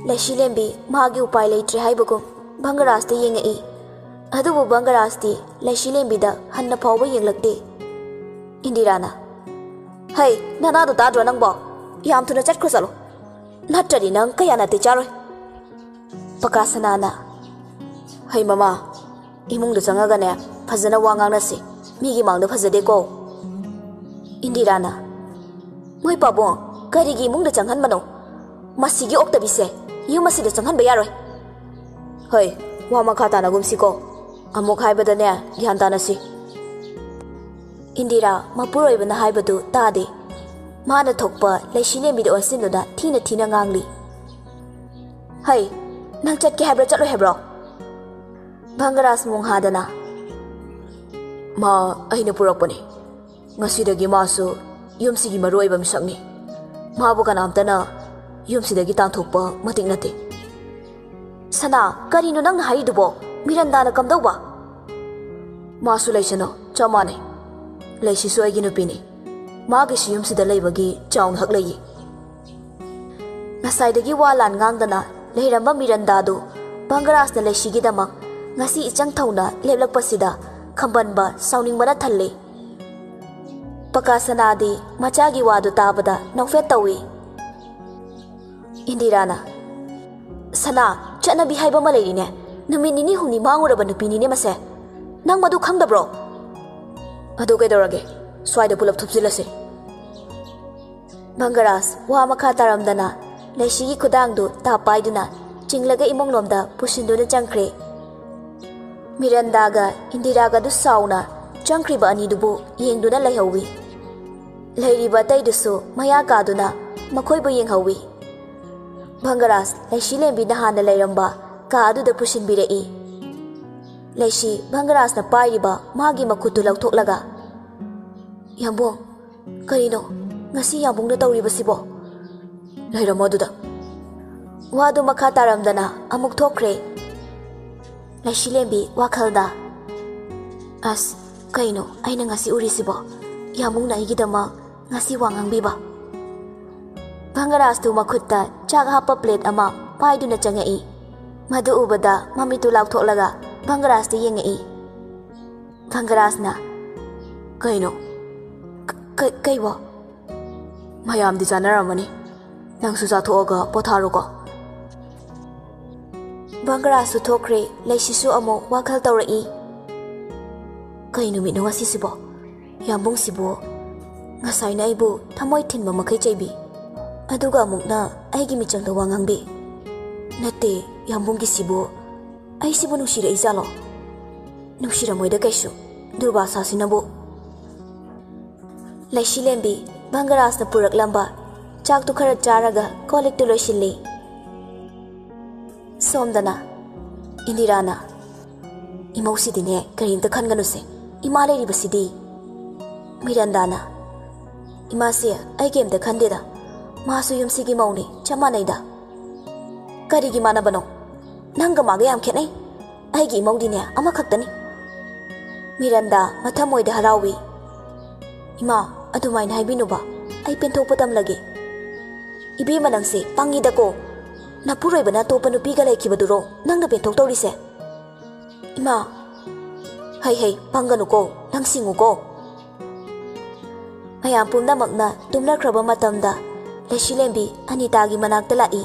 ꯂꯩꯁꯤꯂꯦꯝꯕꯤ ꯃꯥꯒꯤ ꯎꯄꯥꯏ ꯂꯩꯇ꯭ꯔꯦ ꯍꯥꯏꯕꯒꯨꯝ ꯚꯪꯒꯔꯥꯖꯇ ꯌꯦꯡꯉꯛꯏ꯫ ꯑꯗꯨꯕꯨ ꯚꯪꯒꯔꯥꯖꯇꯤ ꯂꯩꯁꯤꯂꯦꯝꯕꯤꯗ ꯍꯟꯅ ꯐꯥꯎꯕ ꯌꯦꯡꯂꯛꯇꯦ꯫ ꯏꯟꯗꯤꯔꯥꯅ, "ꯍꯩ, ꯅꯅꯥꯗꯣ ꯇꯥꯗ꯭ꯔꯣ ꯅꯪꯕꯣ? ꯌꯥꯝ ꯊꯨꯅ ꯆꯠꯈ꯭ꯔꯣ ꯆꯠꯂꯣ, ꯅꯠꯇ꯭ꯔꯗꯤ ꯅꯪ ꯀꯌꯥ ꯅꯥꯇꯩ ꯆꯥꯔꯣꯏ꯫" ꯄꯀꯥꯁꯅꯥꯅ, "ꯍꯩ ꯃꯃꯥ, ꯏꯃꯨꯡꯗ ꯆꯪꯉꯒꯅꯦ ꯐꯖꯅ ꯋꯥ ꯉꯥꯡꯅꯁꯤ, ꯃꯤꯒꯤ ꯃꯥꯡꯗ ꯐꯖꯗꯦꯀꯣ꯫" ꯏꯟꯗꯤꯔꯥꯅ, "ꯃꯣꯏ ꯄꯥꯕꯨꯡ, ꯀꯔꯤꯒꯤ ꯏꯃꯨꯡꯗ ꯆꯪꯍꯟꯕꯅꯣ? ꯃꯁꯤꯒꯤ ꯑꯣꯛꯇꯕꯤꯁꯦ ꯌꯨꯝ ꯑꯁꯤꯗ ꯆꯪꯍꯟꯕ ꯌꯥꯔꯣꯏ꯫" "ꯍꯣꯏ, ꯋꯥ ꯃꯈꯥ ꯇꯥꯅꯒꯨꯝꯁꯤꯀꯣ, ꯑꯃꯨꯛ ꯍꯥꯏꯕꯗꯅꯦ ꯒ꯭ꯌꯥꯟ ꯇꯥꯅꯁꯤ꯫" ꯏꯟꯗꯤꯔꯥ ꯃꯄꯨꯔꯣꯏꯕꯅ ꯍꯥꯏꯕꯗꯨ ꯇꯥꯗꯦ꯫ ꯃꯥꯅ ꯊꯣꯛꯄ ꯂꯩꯁꯤꯂꯦꯝꯕꯤꯗ ꯑꯣꯟꯁꯤꯟꯗꯨꯅ ꯊꯤꯅ ꯊꯤꯅ ꯉꯥꯡꯂꯤ꯫ "ꯍꯩ, ꯅꯪ ꯆꯠꯀꯦ ꯍꯥꯏꯕ꯭ꯔꯥ ꯆꯠꯂꯣꯏ ꯍꯥꯏꯕ꯭ꯔꯣ?" ꯚꯪꯒꯔꯥꯖ ꯃꯣꯡ ꯍꯥꯗꯅ, "ꯃꯥ ꯑꯩꯅ ꯄꯨꯔꯛꯄꯅꯤ꯫ ꯉꯁꯤꯗꯒꯤ ꯃꯥꯁꯨ ꯌꯨꯝꯁꯤꯒꯤ ꯃꯔꯨ ꯑꯣꯏꯕ ꯃꯤꯁꯛꯅꯤ꯫ ꯃꯥꯕꯨ ꯀꯅꯥꯝꯇꯅ ꯌꯨꯝꯁꯤꯗꯒꯤ ꯇꯥꯟꯊꯣꯛꯄ ꯃꯇꯤꯛ ꯅꯠꯇꯦ꯫" "ꯁꯅꯥ, ꯀꯔꯤꯅꯣ ꯅꯪꯅ ꯍꯥꯏꯔꯤꯗꯨꯕꯣ? ꯃꯤꯔꯟꯗꯥꯅ ꯀꯝꯗꯧꯕ?" "ꯃꯥꯁꯨ ꯂꯩꯁꯅꯨ, ꯆꯞ ꯃꯥꯟꯅꯩ꯫ ꯂꯩꯁꯤꯁꯨ ꯑꯩꯒꯤ ꯅꯨꯄꯤꯅꯤ꯫ ꯃꯥꯒꯤꯁꯨ ꯌꯨꯝꯁꯤꯗ ꯂꯩꯕꯒꯤ ꯆꯥꯎꯅ ꯍꯛ ꯂꯩꯌꯦ꯫ ꯉꯁꯥꯏꯗꯒꯤ ꯋꯥ ꯂꯥꯟ ꯉꯥꯡꯗꯅ ꯂꯩꯔꯝꯕ ꯃꯤꯔꯟꯗꯥꯗꯨ ꯚꯪꯒꯔꯥꯖꯅ ꯂꯩꯁꯤꯒꯤꯗꯃꯛ ꯉꯁꯤ ꯏꯆꯪ ꯊꯧꯅ ꯂꯦꯞꯂꯛꯄꯁꯤꯗ ꯈꯝꯕꯟꯕ ꯁꯥꯎꯅꯤꯡꯕꯅ ꯊꯜꯂꯦ꯫ ꯄꯀꯥ ꯁꯅꯥꯗꯤ ꯃꯆꯥꯒꯤ ꯋꯥꯗꯨ ꯇꯥꯕꯗ ꯅꯣꯛꯐꯦꯠ ꯇꯧꯏ꯫ ꯏꯟꯗꯤꯔꯥꯅ, "ꯁꯅꯥ, ꯆꯠꯅꯕꯤ ꯍꯥꯏꯕ ꯑꯃ ꯂꯩꯔꯤꯅꯦ꯫ ꯅꯨꯃꯤꯠ ꯅꯤꯅꯤ ꯍꯨꯝꯅꯤ ꯃꯥꯡꯉꯨꯔꯕ ꯅꯨꯄꯤꯅꯤꯅꯦ ꯃꯁꯦ꯫ ꯅꯪ ꯃꯗꯨ ꯈꯪꯗꯕ꯭ꯔꯣ?" "ꯑꯗꯨ ꯀꯩꯗꯧꯔꯒꯦ? ꯁ꯭ꯋꯥꯏꯗ ꯄꯨꯂꯞ ꯊꯨꯞꯆꯤꯜꯂꯁꯦ꯫" ꯚꯪꯒꯔꯥꯖ ꯋꯥ ꯃꯈꯥ ꯇꯥꯔꯝꯗꯅ ꯂꯩꯁꯤꯒꯤ ꯈꯨꯗꯥꯡꯗꯨ ꯇꯥꯞ ꯄꯥꯏꯗꯨꯅ ꯆꯤꯡꯂꯒ ꯏꯃꯨꯡꯂꯣꯝꯗ ꯄꯨꯁꯤꯟꯗꯨꯅ ꯆꯪꯈ꯭ꯔꯦ꯫ ꯃꯤꯔꯟꯗꯥꯒ ꯏꯟꯗꯤꯔꯥꯒꯗꯨ ꯁꯥꯎꯅ ꯆꯪꯈ꯭ꯔꯤꯕ ꯑꯅꯤꯗꯨꯕꯨ ꯌꯦꯡꯗꯨꯅ ꯂꯩꯍꯧꯋꯤ꯫ ꯂꯩꯔꯤꯕ ꯑꯇꯩꯗꯨꯁꯨ ꯃꯌꯥ ꯀꯥꯗꯨꯅ ꯃꯈꯣꯏꯕꯨ ꯌꯦꯡꯍꯧꯋꯤ꯫ ꯚꯪꯒꯔꯥꯖ ꯂꯩꯁꯤꯂꯦꯝꯕꯤꯅ ꯍꯥꯟꯅ ꯂꯩꯔꯝꯕ ꯀꯥ ꯑꯗꯨꯗ ꯄꯨꯁꯤꯟꯕꯤꯔꯛꯏ꯫ ꯂꯩꯁꯤ ꯚꯪꯒꯔꯥꯖꯅ ꯄꯥꯏꯔꯤꯕ ꯃꯥꯒꯤ ꯃꯈꯨꯠꯇꯨ ꯂꯧꯊꯣꯛꯂꯒ, "ꯌꯥꯝꯕꯨꯡ, ꯀꯔꯤꯅꯣ ꯉꯁꯤ ꯌꯥꯝꯕꯨꯡꯅ ꯇꯧꯔꯤꯕꯁꯤꯕꯣ?" "ꯂꯩꯔꯝꯃꯣ ꯑꯗꯨꯗ꯫" ꯋꯥꯗꯨ ꯃꯈꯥ ꯇꯥꯔꯝꯗꯅ ꯑꯃꯨꯛ ꯊꯣꯛꯈ꯭ꯔꯦ꯫ ꯂꯩꯁꯤꯂꯦꯝꯕꯤ ꯋꯥꯈꯜꯗ, "ꯑꯁ, ꯀꯩꯅꯣ ꯑꯩꯅ ꯉꯁꯤ ꯎꯔꯤꯁꯤꯕꯣ? ꯌꯥꯝꯕꯨꯡꯅ ꯑꯩꯒꯤꯗꯃꯛ ꯉꯁꯤ ꯋꯥ ꯉꯥꯡꯕꯤꯕ?" ꯚꯪꯒꯔꯥꯖꯇꯨ ꯃꯈꯨꯠꯇ ꯆꯥꯛ ꯍꯥꯞꯄ ꯄ꯭ꯂꯦꯠ ꯑꯃ ꯄꯥꯏꯗꯨꯅ ꯆꯪꯉꯛꯏ꯫ ꯃꯗꯨ ꯎꯕꯗ ꯃꯃꯤꯠꯇꯨ ꯂꯥꯎꯊꯣꯛꯂꯒ ꯚꯪꯒꯔꯥꯖꯇ ꯌꯦꯡꯉꯛꯏ꯫ ꯚꯪꯒꯔꯥꯖꯅ, "ꯀꯩꯅꯣ? ꯀ-, ꯀ-, ꯀꯩꯕꯣ?" "ꯃꯌꯥꯝꯗꯤ ꯆꯥꯅꯔꯝꯃꯅꯤ꯫ ꯅꯪꯁꯨ ꯆꯥꯊꯣꯛꯑꯒ ꯄꯣꯊꯥꯔꯣꯀꯣ꯫" ꯚꯪꯒꯔꯥꯖꯁꯨ ꯊꯣꯛꯈ꯭ꯔꯦ꯫ ꯂꯩꯁꯤꯁꯨ ꯑꯃꯨꯛ ꯋꯥꯈꯜ ꯇꯧꯔꯛꯏ꯫ "ꯀꯩ ꯅꯨꯃꯤꯠꯅꯣ ꯉꯁꯤꯁꯤꯕꯣ? ꯌꯥꯝꯕꯨꯡꯁꯤꯕꯨ ꯉꯁꯥꯏꯅ ꯑꯩꯕꯨ ꯊꯃꯣꯏ ꯊꯤꯟꯕ ꯃꯈꯩ ꯆꯩꯕꯤ, ꯑꯗꯨꯒ ꯑꯃꯨꯛꯅ ꯑꯩꯒꯤ ꯃꯤꯆꯪꯗ ꯋꯥ ꯉꯥꯡꯕꯤ꯫ ꯅꯠꯇꯦ, ꯌꯥꯝꯕꯨꯡꯒꯤꯁꯤꯕꯨ ꯑꯩꯁꯤꯕꯨ ꯅꯨꯡꯁꯤꯔꯛꯏꯖꯥꯠꯂꯣ? ꯅꯨꯡꯁꯤꯔꯝꯃꯣꯏꯗ ꯀꯩꯁꯨ, ꯗꯨꯔꯕꯥꯁꯥꯁꯤꯅꯕꯨ꯫" ꯂꯩꯁꯤꯂꯦꯝꯕꯤ ꯚꯪꯒꯔꯥꯖꯅ ꯄꯨꯔꯛꯂꯝꯕ ꯆꯥꯛꯇꯨ ꯈꯔ ꯆꯥꯔꯒ ꯀꯣꯜ ꯂꯤꯛꯇꯨ ꯂꯣꯏꯁꯤꯜꯂꯤ꯫ ꯁꯣꯝꯗꯅ ꯏꯟꯗꯤꯔꯥꯅ, "ꯏꯃꯧꯁꯤꯗꯤꯅꯦ ꯀꯔꯤꯝꯇ ꯈꯟꯒꯅꯨꯁꯦ, ꯏꯃꯥ ꯂꯩꯔꯤꯕꯁꯤꯗꯤ꯫" ꯃꯤꯔꯟꯗꯥꯅ, "ꯏꯃꯥꯁꯦ ꯑꯩ ꯀꯔꯤꯝꯇ ꯈꯟꯗꯦꯗ, ꯃꯥꯁꯨ ꯌꯨꯝꯁꯤꯒꯤ ꯃꯧꯅꯤ, ꯆꯞ ꯃꯥꯟꯅꯩꯗ꯫" "ꯀꯔꯤꯒꯤ ꯃꯥꯟꯅꯕꯅꯣ? ꯅꯪꯒ ꯃꯥꯒ ꯌꯥꯝ ꯈꯦꯠꯅꯩ꯫ ꯑꯩꯒꯤ ꯏꯃꯧꯗꯤꯅꯦ ꯑꯃꯈꯛꯇꯅꯤ꯫" ꯃꯤꯔꯟꯗꯥ ꯃꯊꯃꯣꯏꯗ ꯍꯔꯥꯎꯏ꯫ ꯏꯃꯥ, ꯑꯗꯨꯃꯥꯏꯅ ꯍꯥꯏꯕꯤꯅꯨꯕ꯫ ꯑꯩ ꯄꯦꯟꯊꯣꯛꯄ ꯇꯝꯂꯒꯦ꯫ ꯏꯕꯦꯝꯃ, ꯅꯪꯁꯦ ꯄꯪꯉꯤꯗꯀꯣ꯫ ꯅꯄꯨꯔꯣꯏꯕꯅ ꯑꯇꯣꯞꯄ ꯅꯨꯄꯤꯒ ꯂꯩꯈꯤꯕꯗꯨꯔꯣ ꯅꯪꯅ ꯄꯦꯟꯊꯣꯛ ꯇꯧꯔꯤꯁꯦ? ꯏꯃꯥ, ꯍꯩ ꯍꯩ, ꯄꯪꯒꯅꯨꯀꯣ, ꯅꯪ ꯁꯤꯡꯉꯨꯀꯣ꯫ ꯃꯌꯥꯝ ꯄꯨꯝꯅꯃꯛꯅ ꯇꯨꯝꯅꯈ꯭ꯔꯕ ꯃꯇꯝꯗ ꯂꯩꯁꯤꯂꯦꯝꯕꯤ ꯑꯅꯤꯇꯥꯒꯤ ꯃꯅꯥꯛꯇ ꯂꯥꯛꯏ꯫